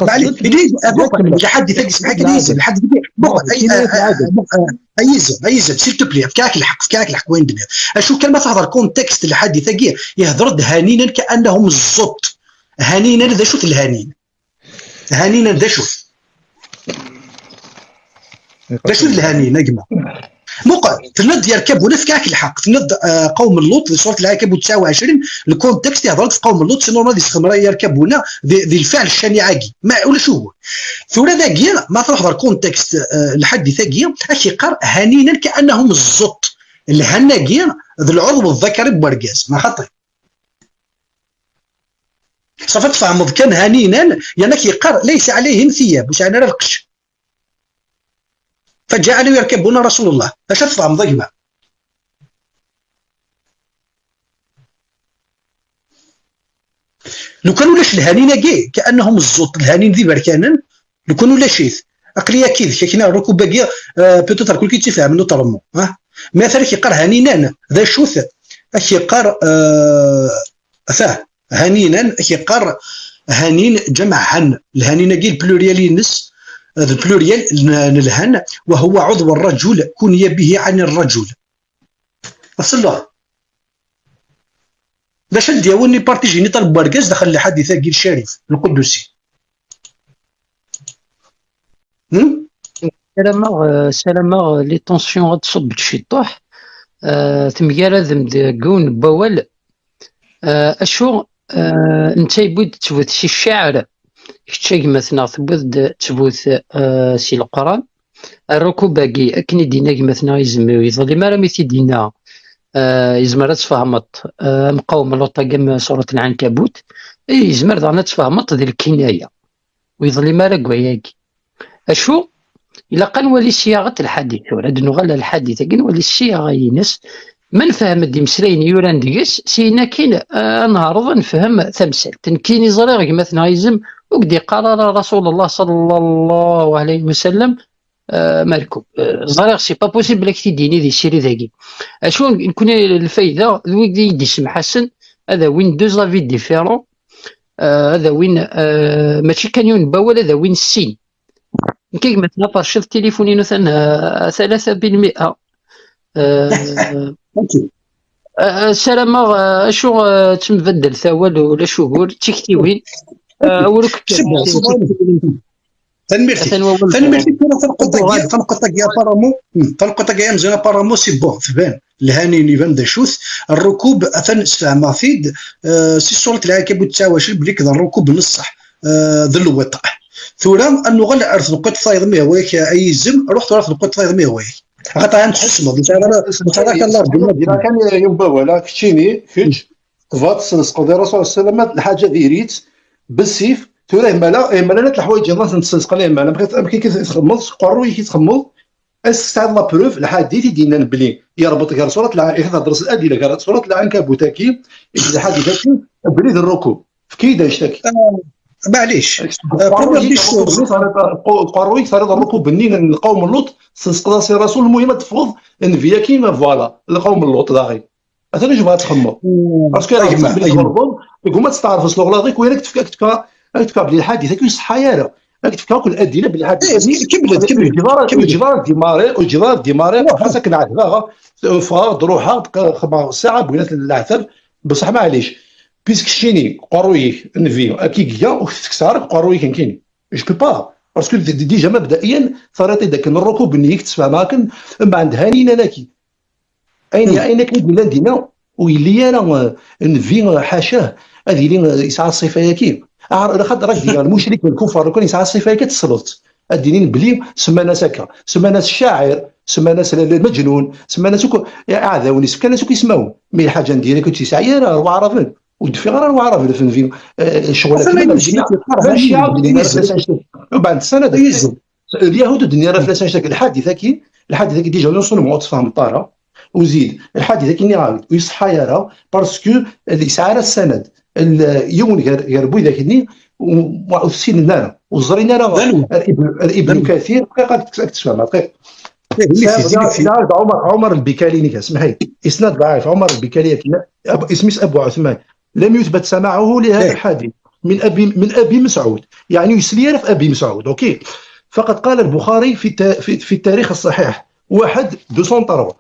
معليش. إليز، أبوك، لحد ثقس معاك إليز، لحد ثقس. بوك، أي، أي، أي، أي، إليز، إليز، سيل تو بلي، فكاك الحق، فكاك الحق، وين دمير؟ أشوف كلمة تهضر كونتكست لحد ثقي، يهضر هنينا كأنهم الزط. هنينا، ذا شو الهنين؟ هنينا، ذا شو؟ ذا شو الهنين، أجمع؟ مقر، تنض يركبون فكاك الحق، تنض، آه، قوم اللوط في سورة العنكبوت تسعة وعشرين، الكونتكست يهضر في قوم اللوط، سي نورمال يسخن راه يركبون ذي، ذي الفعل الشنيعاكي، ما ولا شو هو. ثورة ذاكيا، ما تروح ذا الكونتكست، آه، الحديث ذاكيا، أكي قار هنينا كأنهم الزط، الهناكيا، ذا العضو الذكري بورقاز، ما خطي. صافي تفهمض كان هنينا، يانك يقر ليس عليهم ثياب، وش على القش. فجعلوا يركبون رسول الله. اش تفهم ضيما؟ لو كانوا لاش الهنين كي كانهم الزوط الهنين ذي بركانن، لو كانوا لا شيث. اقلي اكيد كنا الركوب باقي، آه، بيتوت الكل كي تفهم انه ترمو، ها؟ ما ثاني كيقر هنينان، ذا شوث، اش يقر، آه، ثاه، هنينان، اش يقر هنين جمع هن، الهنين كي البلوريال ينس، آه، البلوريال ن-، نلهن، وهو عضو الرجل، كني به عن الرجل. وصل له. باش ندير وني بارتيجيني طلب باركاز داخل الحديث كي الشريف القدسي. هم؟ سلامة، سلامة، لي طونسيون غتصب شي طوح. آه، تمجرد مدقون بوال. آه، أشو، آه، أنت يبود تبوث شي الشعر، كتشاق مثلا تبوث، تبوث، آه، سي القرآن. الركوباكي، أكن يدينا كي مثلا يزم-، يظلم أرا مي تيدينا، آه، يزمر أن تفهمط، آه، مقاوم لوطا كم سورة العنكبوت. إيه، يزمر دعنا تفهمط ذي الكناية. ويظلم أرا قوياكي. أشو؟ إلا قال نولي صياغة الحديث، ورا نغلى الحديث، أكن نولي الصياغة ينس. ما نفهم الدمسلين يوران ديس، سينا كين، آه، نهار نفهم تمثال. تنكيني زريغ كما تنغيزم، وقدي قال رسول الله صلى الله عليه وسلم، آه، مالكم. آه، زريغ سي با بوسيبل كي تديني دي سيري ذاكي. أشو نكون الفايدة، ويدي يدي سم حسن، هذا وين دو زافي ديفيرون، آه، هذا وين، آه، ماشي كان يون باول، هذا وين السين. نكيك ما تنطرش التليفون إنه ثن، آه، ثلاثة بالمئة. آه، آه، سلامة، آه، شو، آه، تمبدل ثاول ولا شو هو تيكتيوين؟ آه، ورك تنميرتي. تنميرتي. تنقطع بارامو. تنقطع يا مزيان بارامو، سي بون، تبان. الهاني يبان دا شوث. الركوب أثن سفهمغ-t-id، آه، سي سورة العنكبوت تسعة وعشرين بلي كذا الركوب نصح، آه، ذ الوطء. ثورة أن نغل عرف نقط فايض مي هواك أي زم، روح تعرف نقط فايض مي هواك. Axaṭer ad tḥusmeḍ, ur tesɛiḍ ara, ur tesɛiḍ ara kan l'argument. Kan yembawal, keččini, kečč, tebɣa tesqeḍ i Rasul sallallahu alayhi wa sallam, lḥaǧa diri-tt, bessif, tura imala, imala llant leḥwayeǧ-nni ad tent-tesqeḍ imala, amek, amek i txedmeḍ, s uqerruy-ik i txedmeḍ, est-ce que tesɛiḍ la preuve, lḥadit i d-yennan belli yerbeṭ gar surat la-, i thedder s adila gar surat Lɛankabut-agi, i d lḥadit-agi, belli d rruku. Efk-iyi-d annect-agi. Ah, maɛlic. Ah, première des choses. Uqerruy-ik terriḍ rruku-nni n lqawm n Luṭ, tesqeḍ-as i Rasul, lmuhim ad teffɣeḍ, nnbi-agi, voilà, lqawm n Luṭ daɣi. Atan acu bɣa txemmeḍ. Hmm. Parce que a gma, a gma, tɣelḍeḍ, deg uma testeɛrfeḍ s leɣlaḍ-ik, win ad k-tefka, ad k-tefka, ad k-tefka belli lḥadit-agi ur iṣeḥḥa ara. Ad k-tefka akk ladila belli lḥadit-agi. Eh, kemmlet, kemmlet, ur yeǧǧi ara, kemmlet. Ur yeǧǧi ara ad dimari, ur yeǧǧi ara ad dimari, ɣas akken ɛetbeɣ, ffɣeɣ-d, ruḥeɣ-d, xedmeɣ ssaɛa, bɣiɣ ad lɛeteb, beṣṣeḥ maɛlic. Puisque keččini, uqerruy-ik, nnbi, akka i iga, ur k-t-tekkes ara deg uqerruy-ik nekkini. Je peux pas. Parce que d-, d-, déjà mabda'iyan, terriḍ-id akken rrukub-nni i k-ttfehmeɣ akken, mbeɛd hani nnan-agi. Ayen, hmm, ayen akken i d-nnan dinna, ur yelli ara, eh, nnbi, eh, ḥaca, ad yili, eh, yesɛa ṣṣifa-yagi. Ar-, axaṭer ad d-iniɣ lmucrik, lkufar, lukan yesɛa ṣṣifa-yagi, ad tesleḍ-tt. Ad d-inin belli semman-as akka, semman-as ccacir, semman-as l-, lmejnun, semman-as akk iɛdawen-is, fkan-as akk ismawen. Mi lḥaǧa n diri-k ur tt-yesɛi ara, ar waɛraben. Ur d-ffiɣ ara ar waɛraben ɣef nnbi, eh, ccɣel-agi. Ur d-nni ara fell-as annect-agi. Ubeɛd ssanad. Lyahud ur d-nni ara fell-as annect-agi. Lḥadit-agi, lḥadit-agi, déjà, non seulement ur tfehmeḍ ara, uzid, lḥadit-agi nniɣ-ak-d, ur iṣeḥḥa ara, parce que yesɛa ara ssanad. L-, yiwen gar, gar widak-nni, u-, ur t-ssinen ara, ur ẓrin ara. Ar Ibn, ar Ibn Kathir, dqiqa, ad k-, ad k-tfehmeḍ, dqiqa. Isnad ضعيف، عمر، عمر البكالي نيكا، اسمح لي. إسناد ضعيف، عمر البكالي، اسمه أبو عثمان. لم يثبت سماعه لهذا الحديث من أبي، من أبي مسعود. يعني يسلي في أبي مسعود، أوكي. فقد قال البخاري في الت-، في، في التاريخ الصحيح واحد deux cent trois.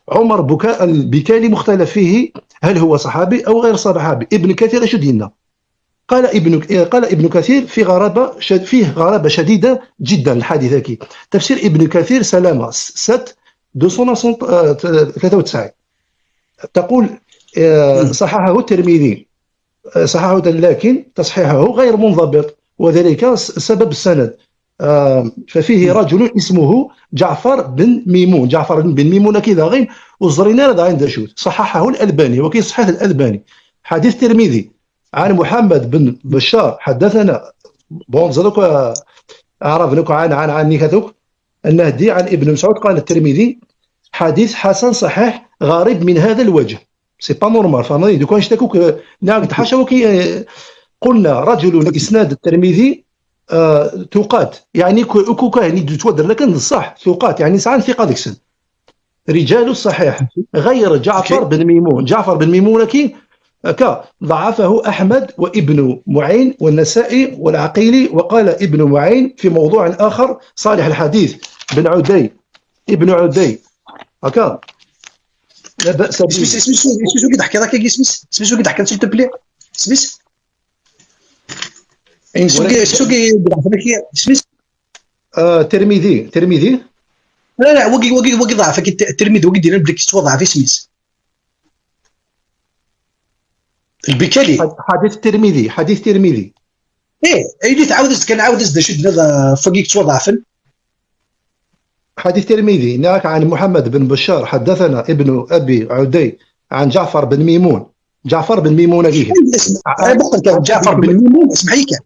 عمر بكا-، البكالي مختلف فيه، هل هو صحابي أو غير صحابي؟ ابن كثير أشد هنا. قال ابن، قال ابن كثير في غرابة شد-، فيه غرابة شديدة جدًا الحادثة كي. تفسير ابن كثير سلامة س-، sept deux cent soixante، آه، ثلاثة وتسعين. تقول، آه، صححه الترمذي، آه، صححه، لكن تصحيحه غير منضبط، وذلك س-، سبب السند. آه، ففيه رجل اسمه جعفر بن ميمون، جعفر بن ميمون كذا غين، وزرينا هذا عند شوت، صححه الألباني، وكي صحيح الألباني. حديث الترمذي. عن محمد بن بشار حدثنا، bon, زادوك، آه، أعرف لك عن، عن، عن نيكاتوك، النهدي عن ابن مسعود قال الترمذي: حديث حسن صحيح غريب من هذا الوجه. C'est pas normal، فهمني؟ دوك نشتكوك، آه، نعم، حاشا وكي، آه، قلنا رجل إسناد الترمذي، آه، ثقات. يعني كو-، كوكا، يعني، دو تودر لكن صح، ثقات، يعني، ساعة ثقة ديكسن. رجال الصحيح غير جعفر بن ميمون. جعفر بن ميمون كي، كا ضعفه أحمد وابن معين والنسائي والعقيلي، وقال ابن معين في موضوع آخر: صالح الحديث بن عدي، ابن عدي. هكا. لا بأس به. اسميس، اسميس، اسميس، اسميس، كي ضحك هذاك، اسميس، اسميس، كي ضحك، s'il te plaît. اسميس. اسميس، اسميس، كي ضحك هذاك، اسميس. آه، ترمذي، ترمذي. لا، لا، وقي، وقي، وقي ضعف، كي الت-، الترمذي، وقي دينا بلي كيتسوى ضعف اسميس. البكالي. حد-، حديث الترمذي، حديث الترمذي. ايه، اي اللي تعاود، كان عاود زد شد هذا فوق يكتسوى ضعفا. حديث الترمذي، ناك عن محمد بن بشار، حدثنا ابن أبي عدي عن جعفر بن ميمون. جعفر بن ميمون أبيه. اسمع، آه، بقى كان جعفر بن ميمون، اسمح لي كان.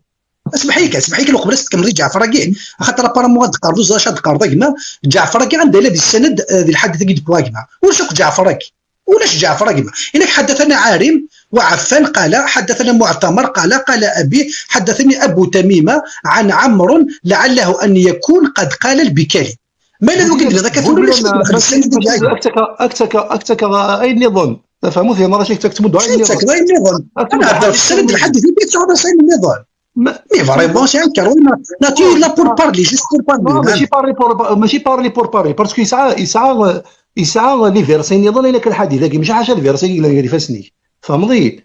اسمح لي، اسمح لي، لو قبل تكمل جعفر كاع، خاطر ابارامون غاد تقرض، زاش غاد تقرض كيما جعفر كاع عنده لا بالسند، آه، ذي الحادثه كي تبغى كيما. وشوف جعفر كي، ولاش جعفر كيما. انك حدثنا عارم وعفان قال، حدثنا معتمر قال، قال ابي، حدثني ابو تميمه عن عمرو، لعله ان يكون قد قال البكالي. ما لا يمكن هذاك تقول لي شنو دخل السند ديالك. اكتك، اكتك، اكتك، اي نظن. فهمت يا مرة شيك تكتب دعاء النظن. اكتك، اي نظن. انا هضرت السند لحد فين بيت صعب اي نظن. Mais vraiment, c'est un carreau. On a, on a tué là pour parler, juste pour parler, non, ماشي parler pour, ماشي parler pour parler, parce que يسعى، يسعى، يسعى les versets نظن لك الحديث، لكن ماشي حاجة les versets اللي غير فاسني. فهمتي؟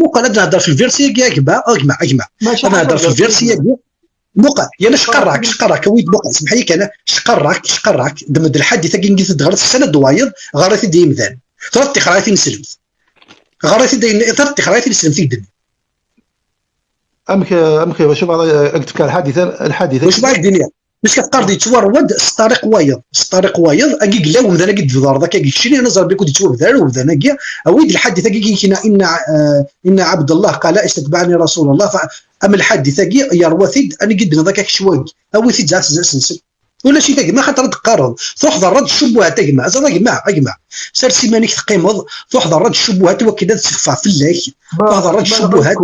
مو قال نهضر في الفيرسي كاع كبا، اجمع، اجمع. ماشي نهضر في الفيرسي كاع. مو قال، يا انا شقراك، شقراك، ويد مو قال، سمح لي، انا شقراك، شقراك، دمد الحديث كي نقيت دغرت السنة دوايض، غريت دي مذان. ثلاث قرايتي نسلم. غريت دي، ثلاث قرايتي نسلم في الدنيا. امك، امك، شوف، اكتب الحادثه، الحادثه. واش بعد الدنيا؟ Parce que teqqar-d yettwarwa-d s ṭṭariq wayeḍ, s ṭṭariq wayeḍ, agi yella umdan agi d-tḍerḍ akka, agi keččini, ana ẓerbi kud yettwabdar umdan agi, awi-d lḥadit agi, agi kina, inna, eh, inna Abdallah qala istatba'ani Rasulullah, fa, am lḥadit agi, yerwa-t-id, anigi d-nniḍ akka kečč wagi, awi-t-id zɛas zɛas-nsen. Ulac-it a gma, xaṭer ad d-teqqareḍ, truḥ d rrad ccubuhat a gma, aẓad a gma, a gma. Sers iman-ik teqqimeḍ, truḥ d rrad ccubuhat i wakken ad sexfeɣ fell-ak, truḥ d rrad ccubuhat.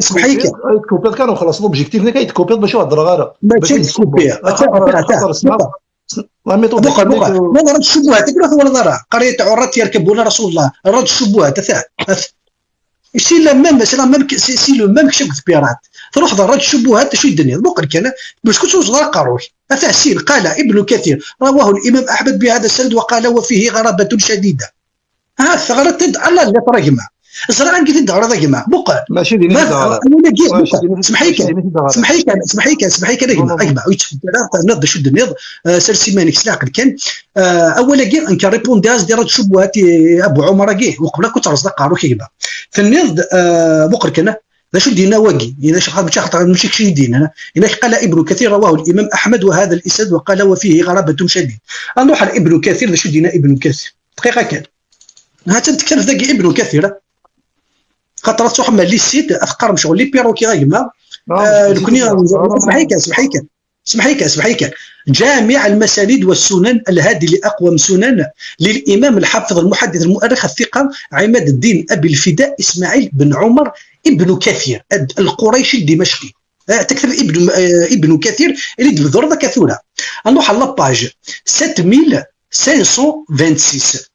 Semḥ-iyi kan. Ad tkupiḍ kan u xlaṣ l'objectif-nnek, ad tkupiḍ bac ur heddreɣ ara. Mačči ad tkupiḍ. Ata, ata, ata. Buqa, buqa. Ma rrad ccubuhat, akken ur twalaḍ ara. Qrayet ɛurrat yerkabuna Rasulullah. Rrad ccubuhat, ata, ata. C'est la même, c'est la même, c'est, c'est le même que chez Pirat. تروح ضرج شبهات شو الدنيا. بقول كان باش كنت وصل قاروك. أتحسين قال ابن كثير: رواه الإمام أحمد بهذا السند وقال وفيه غرابة شديدة. ها ثغرة تد الله لا ترجمة. زرع عندك تد على رجمة. بقى. ماشي ديني ما تد على. أنا جيت ماشي بقى. ديني تد على. سمحيك. سمحيك، سمحيك، سمحيك، سمحيك، نو، نو، نو. أجمع. نض شو الدنيا. آه، سير سيمانك سلاق كان. آه، أولا جي أنك ريبوندي أز دي رد شبهات، آه، أبو عمر جي. وقبل كنت رصد قارو كيبا. Tenniḍ-d, eh, muqel kan, d acu d-yenna wagi? Yenna Ccix, mačči axaṭer, mačči kečč i d-yenna. Yenna-k, قال ابن كثير رواه الإمام أحمد وهذا الإسناد وقال وفيه غرابة شديدة. Ad nruḥ ar Ibn Kathir, d acu d-yenna Ibn Kathir? Dqiqa kan. Ha-tt-an tektabt dagi Ibn Kathir. Xaṭer ad truḥem ar les sites, ad teqqarem ccɣel les perroquets a gma. Eh, nekni, semḥ-iyi kan, semḥ-iyi kan. سمحيك، سمحيك. جامع المسانيد والسنن، الهادي لأقوم سنن، للإمام الحافظ المحدث المؤرخ الثقة عماد الدين أبي الفداء إسماعيل بن عمر ابن كثير القريشي الدمشقي. آه، تكتب ابن، آه، ابن كثير اللي تبذر ذاك ثورة. نروح على la page sept mille cinq cent vingt-six.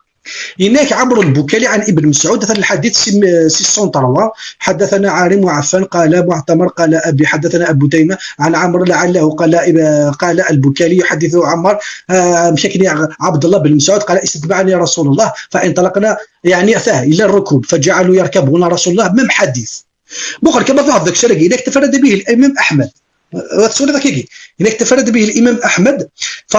Yenna-k Ɛemr Lbukali ɛan Ibn Mesɛud, atan lḥadit six cent trois, حدثنا عارم وعفان قال معتمر قال أبي حدثنا أبو تيمة عن عمرو لعله قال إب-، قال البكالي يحدثه عمار، آه، مشاكني عبد الله بن مسعود قال استتبعني رسول الله فانطلقنا، يعني، أتاه إلى الركوب فجعلوا يركبون رسول الله، même حديث. بقول كما في هذاك الشرق إذا اكتفى به الإمام أحمد. آه، تسولي ذاك يجي. إذا اكتفى به الإمام أحمد، ف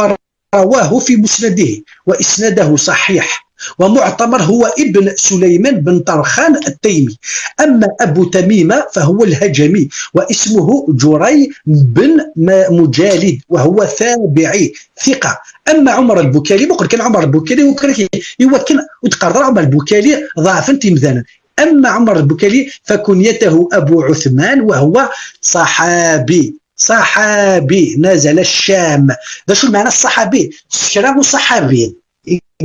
رواه في مسنده وإسناده صحيح، ومعتمر هو ابن سليمان بن طرخان التيمي، أما أبو تميمة فهو الهجمي واسمه جري بن م-، مجالد وهو تابعي ثقة. أما عمر البكالي، بقول كان عمر البكالي وكان كي-، يوكل وتقرر عمر البكالي ضعفا تمثالا. أما عمر البكالي فكنيته أبو عثمان وهو صحابي. صحابي نزل الشام. هذا شو المعنى الصحابي؟ شكرا صحابي.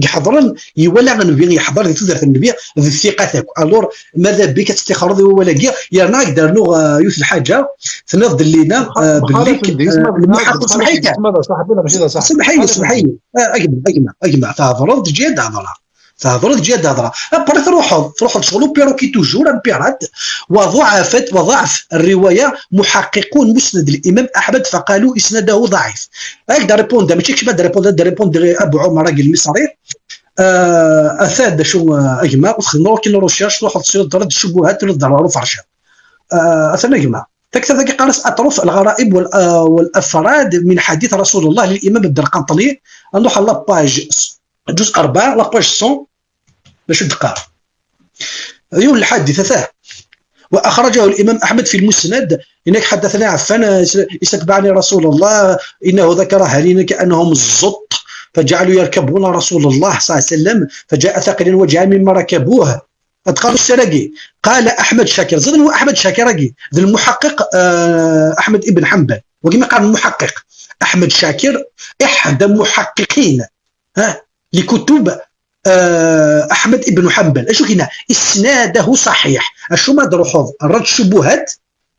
يحضرن يولى النبي، يحضر في تدرة النبي في الثقة تاعك. ألور ماذا بك تستخرج ولا كيا؟ يا ناك دار له، آه، يوث الحاجة. تنض لينا، آه، بخلاف بالليك، الدين، آه، ما بخلاف المحقق. سمحيك. اسمع، صاحبي، لا، ماشي لا، صاحبي. سمحيك، سمحيك. آه، أجمع، أجمع، أجمع. تعذر، تجي دعذرها. تهضر تجي هضره. ابري تروح، تروح تشغلو بيروكي توجور ام بيرات. وضعفت، وضعف الروايه محققون مسند الامام احمد فقالوا اسناده ضعيف. هاك دا ريبوند، ماشي كشبه دا ريبوند، دا ريبوند ابو عمر راجل مصري. آه، اثاد شو، آه، اجمع وخدمه وكل روشيرش تروح تصير درد الشبهات ولا الضرر وفرشه. آه، اثنا اجمع. تكتب ذاك قارس اطرف الغرائب وال-، آه، والافراد من حديث رسول الله للامام الدرقنطلي. نروح على لاباج جزء أربعة، لاباج مية، باش تقرا. عيون الحادثة ثاه. وأخرجه الإمام أحمد في المسند، إنك حدثنا عفان، استتبعني رسول الله، إنه ذكر أهالينا كأنهم الزط، فجعلوا يركبون رسول الله صلى الله عليه وسلم، فجاء ثقيلا وجاء مما ركبوه. قالوا السراقي. قال أحمد شاكر، زاد هو أحمد شاكر راقي، ذا المحقق، آه، أحمد ابن حنبل، وكما قال المحقق أحمد شاكر، إحدى محققين، ها، لكتب آه، أحمد ابن حنبل. أشو كنا؟ إسناده صحيح. أشو ما دروحوض؟ الرد الشبهات؟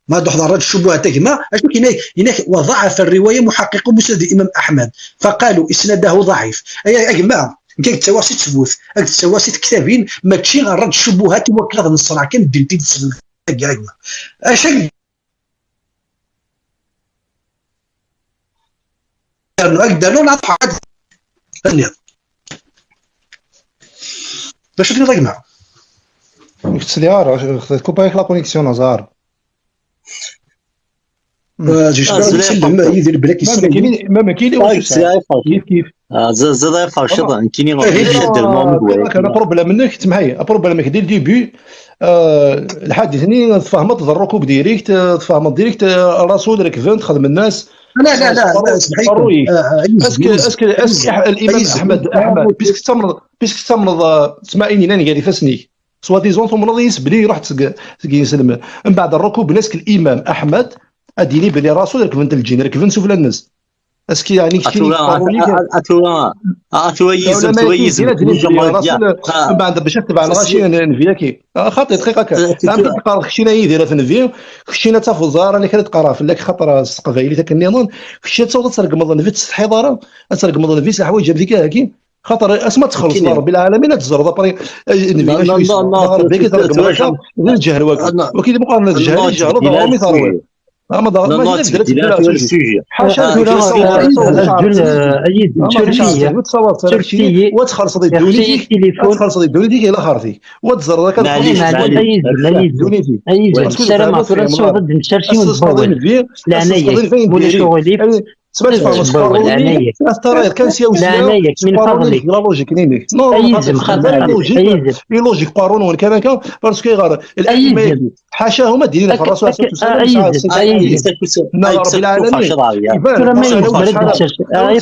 ما دروحوض الرد الشبهات، أجمع. أشو كنا؟ هناك وضعف الرواية محقق مسند الإمام أحمد. فقالوا إسناده ضعيف. أي، أجمع. كيك تسواسي تثبوت. كيك تسواسي كتابين. ماشي الرد الشبهات وكذا من الصراع. كان الدين تيد السبب. أجمع. أشو أقدر نعطي حاجة. ثانية. باش تقدر تجمع. كنت سدي عار، كوبا لك لا كونيكسيون أزار. آه، جيش آه، بلد سليم. يسلم، يدير بلاك ما يسلم. كاين، ما كاين اللي واش ساعة. كيف كيف. آه، ز-، زاد يرفع الشطر، كاين اللي آه، غير شاد آه، الموضوع. كان بروبليم منك، تسمحي، بروبليم منك دي الديبي. آه، الحادث ني تفاهمت الركوب ديريكت، آه، تفاهمت ديريكت، آه، الرسول ركبنت خدم الناس. لا، لا، لا، لا، اسمح لي. Est-ce que, est-ce que, est-ce que l'imam Ahmed, Ahmed, puisque تسمرض, puisque تسمرض, تسمعيني ناني قال فاسني. Soit disant تمرض يسبلي يروح تسق يسلم. من بعد الركوب نسك الامام احمد اديني بلي راسو ركبنت الجين ركبن سفلى الناس. Est-ce que يعني كشتي اتوا اتوا اتوا يزم اتوا يزم من بعد باش تبع الغاشي نفياكي. خاطي دقيقه كان عم تقرا خشينا يدير في نفي. خشينا تافوزار انا كانت تقرا في لك خاطر السقبايلي تاك النيرون. خشيت صوت تسرق مضن في تستحي ضاره. تسرق مضن في حوايج هذيك هاكي. خاطر اسمع تخلص ربي العالمين تزرد ابري. النبي شو يسمى ربي كي ترقم هكا. الجهل واقف وكي مقارنه الجهل الجهل ضروري ثروي. اما ضروري ما درت حاجه تخلص الدولي تخلص الدولي ديك الا خرتي وتزرد هكا. معليش معليش دونيتي. السلام عليكم. نصوض نشرشي ونبوظ. لا انا ياك ولا شغلي. سمعت فاهم سباروني. ترى كان سياو سياو سباروني. لا لوجيك نينيك نو. ايزم خاطر ايزم. لوجيك قارون وين كان كان باسكو غير الائمه. حاشاهم دينا في الرسول عليه الصلاه والسلام. ايزم.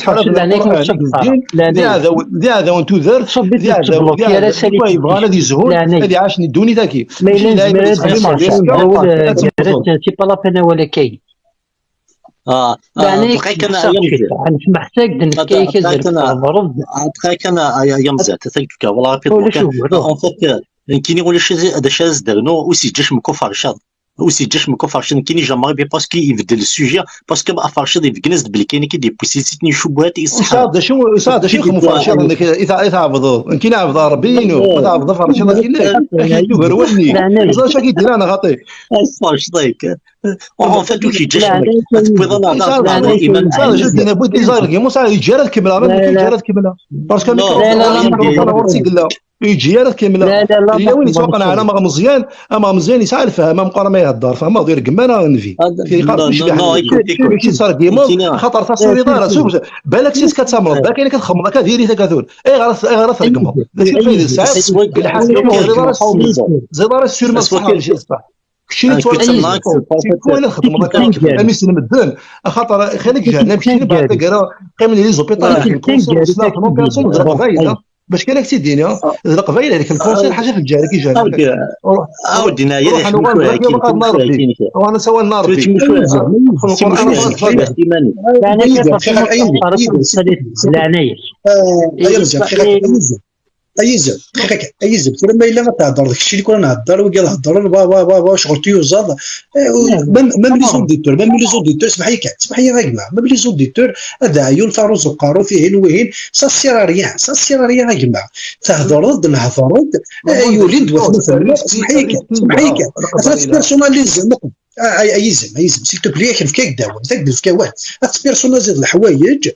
رب العالمين. دي هذا دي هذا وانتو دارت دي هذا دي هذا يبغى انا دي زهور. هذه عاشني الدوني ذاكي. ما يلزم. سي با لا بين ولا كاين. اه دقيقة انا يا مزيان. محتاج نكاي كذا. دقيقة انا يا مزيان تثقفك والله في دقيقة. اون فيت كيني ولا شي هذا شاز درنو وسي جاش مكو فرشاد. وسي جاش مكو فرشاد كيني جا مغربي باسكو يبدل السوجي. باسكو ما فرشاد يبقى ناس بلي كاين كي دي بوسيسيتني شبهات يصحى. صاد شو صاد شو يخدم فرشاد انك اذا اذا عبدو كي نعبد ربي نو اذا عبد فرشاد كي نعبد. زاش كي دير انا خاطي. فرشاد. اون فيت وشي جاش تبيض انا هضرت على الايمان. صار جدنا بغيت لي زاير كيما صار يجي راه كمل راه يجي راه كمل. باسكو لا لا لا لا. يجي راه كمل. لا لا لا. هي وين يتوقع انا ما مزيان. اما مزيان يسعى الفهم ام قرا ما يهضر فهم غير كما انا نفي. كيقرا مش بحال ماشي صار كيما خاطر تصوري دار شوف. بالك سيس كتامر بالك انا كتخمر كديري تكاثول. اي غلط اي غلط ترقمه. شوف فين ساعه. بالحسن زي دار السير ما صح ماشي صح. كشي اللي تولي كوين الخدمه ما كانش امي سلم الدين. خاطر خليك جهنم كشي اللي بعد تقرا قيم لي زوبيطال كونسون. باش كان سيدينا القبايل هذيك الكونسون حاجه في الجهه كي جهه. عاودنا هي ديك المشكله كاين. وانا سوى النار بي. ايزم دقيقه ايزم ترى ما الا غتهضر داك الشيء اللي كنا نهضر وقال هضر با با با با شغل تيوزاد. ميم لي زوديتور ميم لي زوديتور سمح لي كاع سمح لي غير ميم لي زوديتور. هذا عيون فاروز وقارو فيهن وهن سا سير ريان سا سير ريان يا جماعه. تهضرد نهضرد. يولي ندوى سمح لي كاع سمح لي كاع. بيرسوناليزم. ايزم ايزم سي تو بلي كنفكاك داون تاك دفكاوات. بيرسوناليزم الحوايج.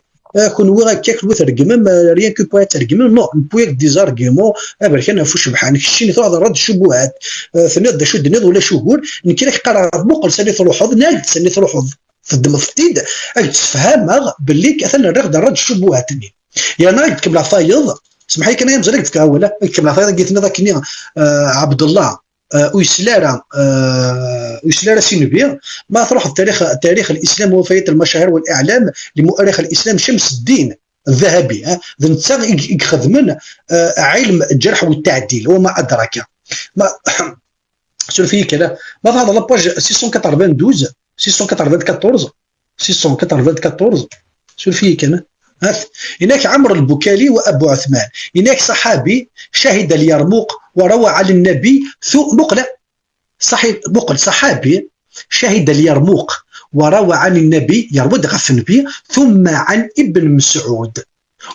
كون وي هكاك لو ترجمم ريان كو بويا ترجمم نو بويا دي زارغيومون. ابرك انا فو شبحان كشيني تروح رد الشبهات. ثنيض دا شو دنيض ولا شهور نكي لك قرار مقل سالي تروحض نال سالي تروحض. تدمض تيد اك تفهمغ باللي كثن الرغد رد الشبهات ني. يا نايد كبلا فايض. سمح لي كان يمزل لك فكاولا كبلا فايض قلت لنا ذاك عبد الله. ويسلارا ويسلارا سينبي. ما تروح التاريخ تاريخ الاسلام ووفيات المشاهير والاعلام لمؤرخ الاسلام شمس الدين الذهبي. ها ذا نتا يخدمن علم الجرح والتعديل وما ادراك. ما سولفي كذا ما هذا لاباج six cent quatre-vingt-douze six cent quatre-vingt-quatorze six cent quatre-vingt-quatorze. سولفي كان هناك عمرو البكالي وابو عثمان. هناك صحابي شهد اليرموك وروى عن النبي ثم مقلع. صحيح مقل صحابي شهد اليرموك وروى عن النبي يروي غف النبي ثم عن ابن مسعود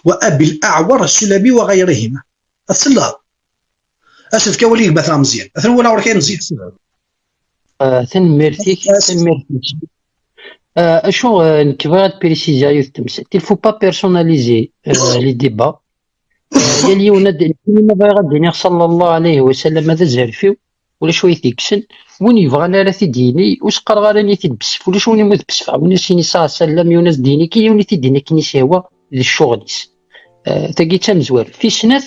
وابي الاعور السلمي وغيرهما. السلام. اسف كولي ما مزيان اثن ولا وركي مزيان. Tanemmirt-ik, tanemmirt-ik. Acu nekk bɣiɣ ad prisiziɣ yiwet temsalt. Il faut pas personnaliser les débats. Yal yiwen ad d-, nekkini ma bɣiɣ ad d-iniɣ صلى الله عليه وسلم d azref-iw, ulac wa t-id-yekksen. Win yebɣan ara t-id-yini, ur s-qqareɣ ara ini-t-id bessif, ulac win yemmut bessif, win as-yini صلى الله عليه وسلم, yiwen as-d-yini, yiwen i t-id-yini akken i s-yehwa, d ccɣel-is. Tagi d tamezwarut. Tis snat,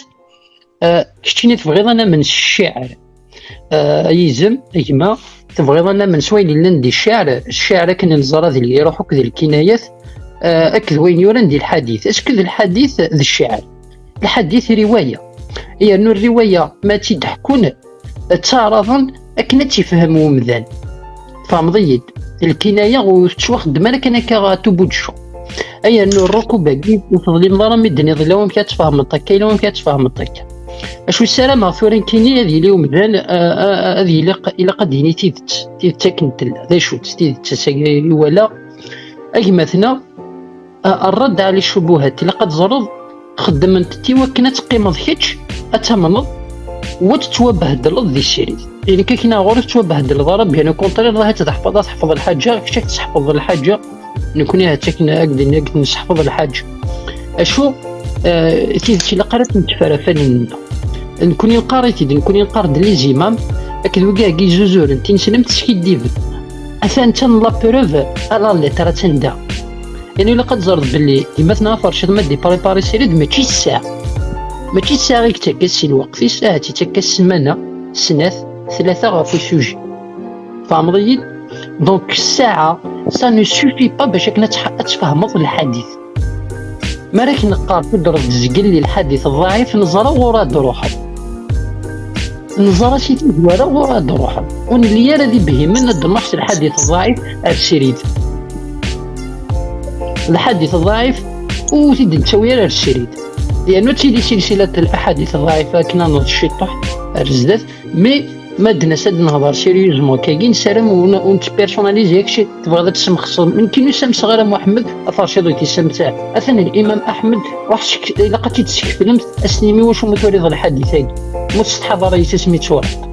keččini tebɣiḍ ad namen s cciɛer. Ah, a yizem, a gma, tebɣiḍ ad namen s wayen yellan di cceɛr? Cceɛr, akken neẓra, d lyiruḥ akked lkinayat, ah, akked wayen yuran di lḥadit. Est-ce que d lḥadit d cceɛr? Lḥadit riwaya, yernu riwaya ma tt-id-ḥekkun, ttaɛraḍen akken ad tifhem umdan. Tfehmeḍ-iyi-d? Lkinaya ur tettwaxeddem ara kan akka à tout bout de champ. Ay rnu rrukub-agi, ur teḍlimeḍ ara mi d-tenniḍ ila wamek ad tfehmeḍ akka, ila wamek ad tfehmeḍ akka. Acu ssarameɣ tura nekkini ad yili umdan, ah, ah, ah, ad yili q-, ilaq ad d-yini tidet, tidet akken tella. D acu-tt tidet, ass-agi i walaɣ, a gma-tneɣ, ah, rradd ɛli ccubuhat, ilaq ad teẓreḍ xeddment-t i wakken ad teqqimeḍ kečč, ad tamneḍ, u ad tettwabehdleḍ di srid. Ili kak neɣ ɣur-i tettwabehdleḍ ara, bien au contraire, ad tḥefḍeḍ, ad tḥefḍeḍ lḥaǧa, kečč ad tesseḥfḍeḍ lḥaǧa, nekkni ha-tt-akken ak-d-nini, ak-d-nesseḥfeḍ lḥaǧa. Acu, eh, tidet ilaq ara tent-teffer ɣef wallen-nneɣ. Nekkni neqqar-it-id, nekkni neqqar-d les imams, akked wigi-agi yezzuzuren tineslemt skiddiben. Atan kan la preuve à la lettre, atan da. Yani ilaq ad teẓreḍ belli gma-tneɣ Aferciḍ ma d-iprépari srid, mačči ssaɛa. Mačči ssaɛa i yettakka si lweqt-is, ahat yettakka ssmana, snat, tlata ɣef usuji. Tfehmeḍ-iyi-d? Donc ssaɛa, ça ne suffit pas bac akken ad tḥ-, ad tfehmeḍ lḥadit. Mi ara k-neqqar tudreḍ zgelli lḥadit ḍɛif, neẓra ɣur ad d-ruḥeḍ. Neẓra si tazwara ɣur ad d-ruḥeḍ. Ur nelli ara d ibhimen ad d-nruḥ s lḥadit ḍɛif ar srid. Lḥadit ḍɛif ur t-id-nettawi ara ar srid. Yernu d tili silsilat lḥadit ḍɛif akken ad neḍ ciṭuḥ ar zdat, mais ma d-nas ad nehḍer sérieusement akkagi, nessaram ur n-, ur nettpersonnalise yak ciṭ. Tebɣiḍ ad tesmexseḍ, nekkini ur samseɣ ara Muḥemmed, Aferciḍ ur t-issames ara. Atan l'imam Aḥmed, ruḥ sek-, ilaq ad t-id-tsekflemt, as-tinim i wacu ma turiḍ lḥadit-agi. Ma ur tsetḥaḍ ara yis asmi ttwaliḍ.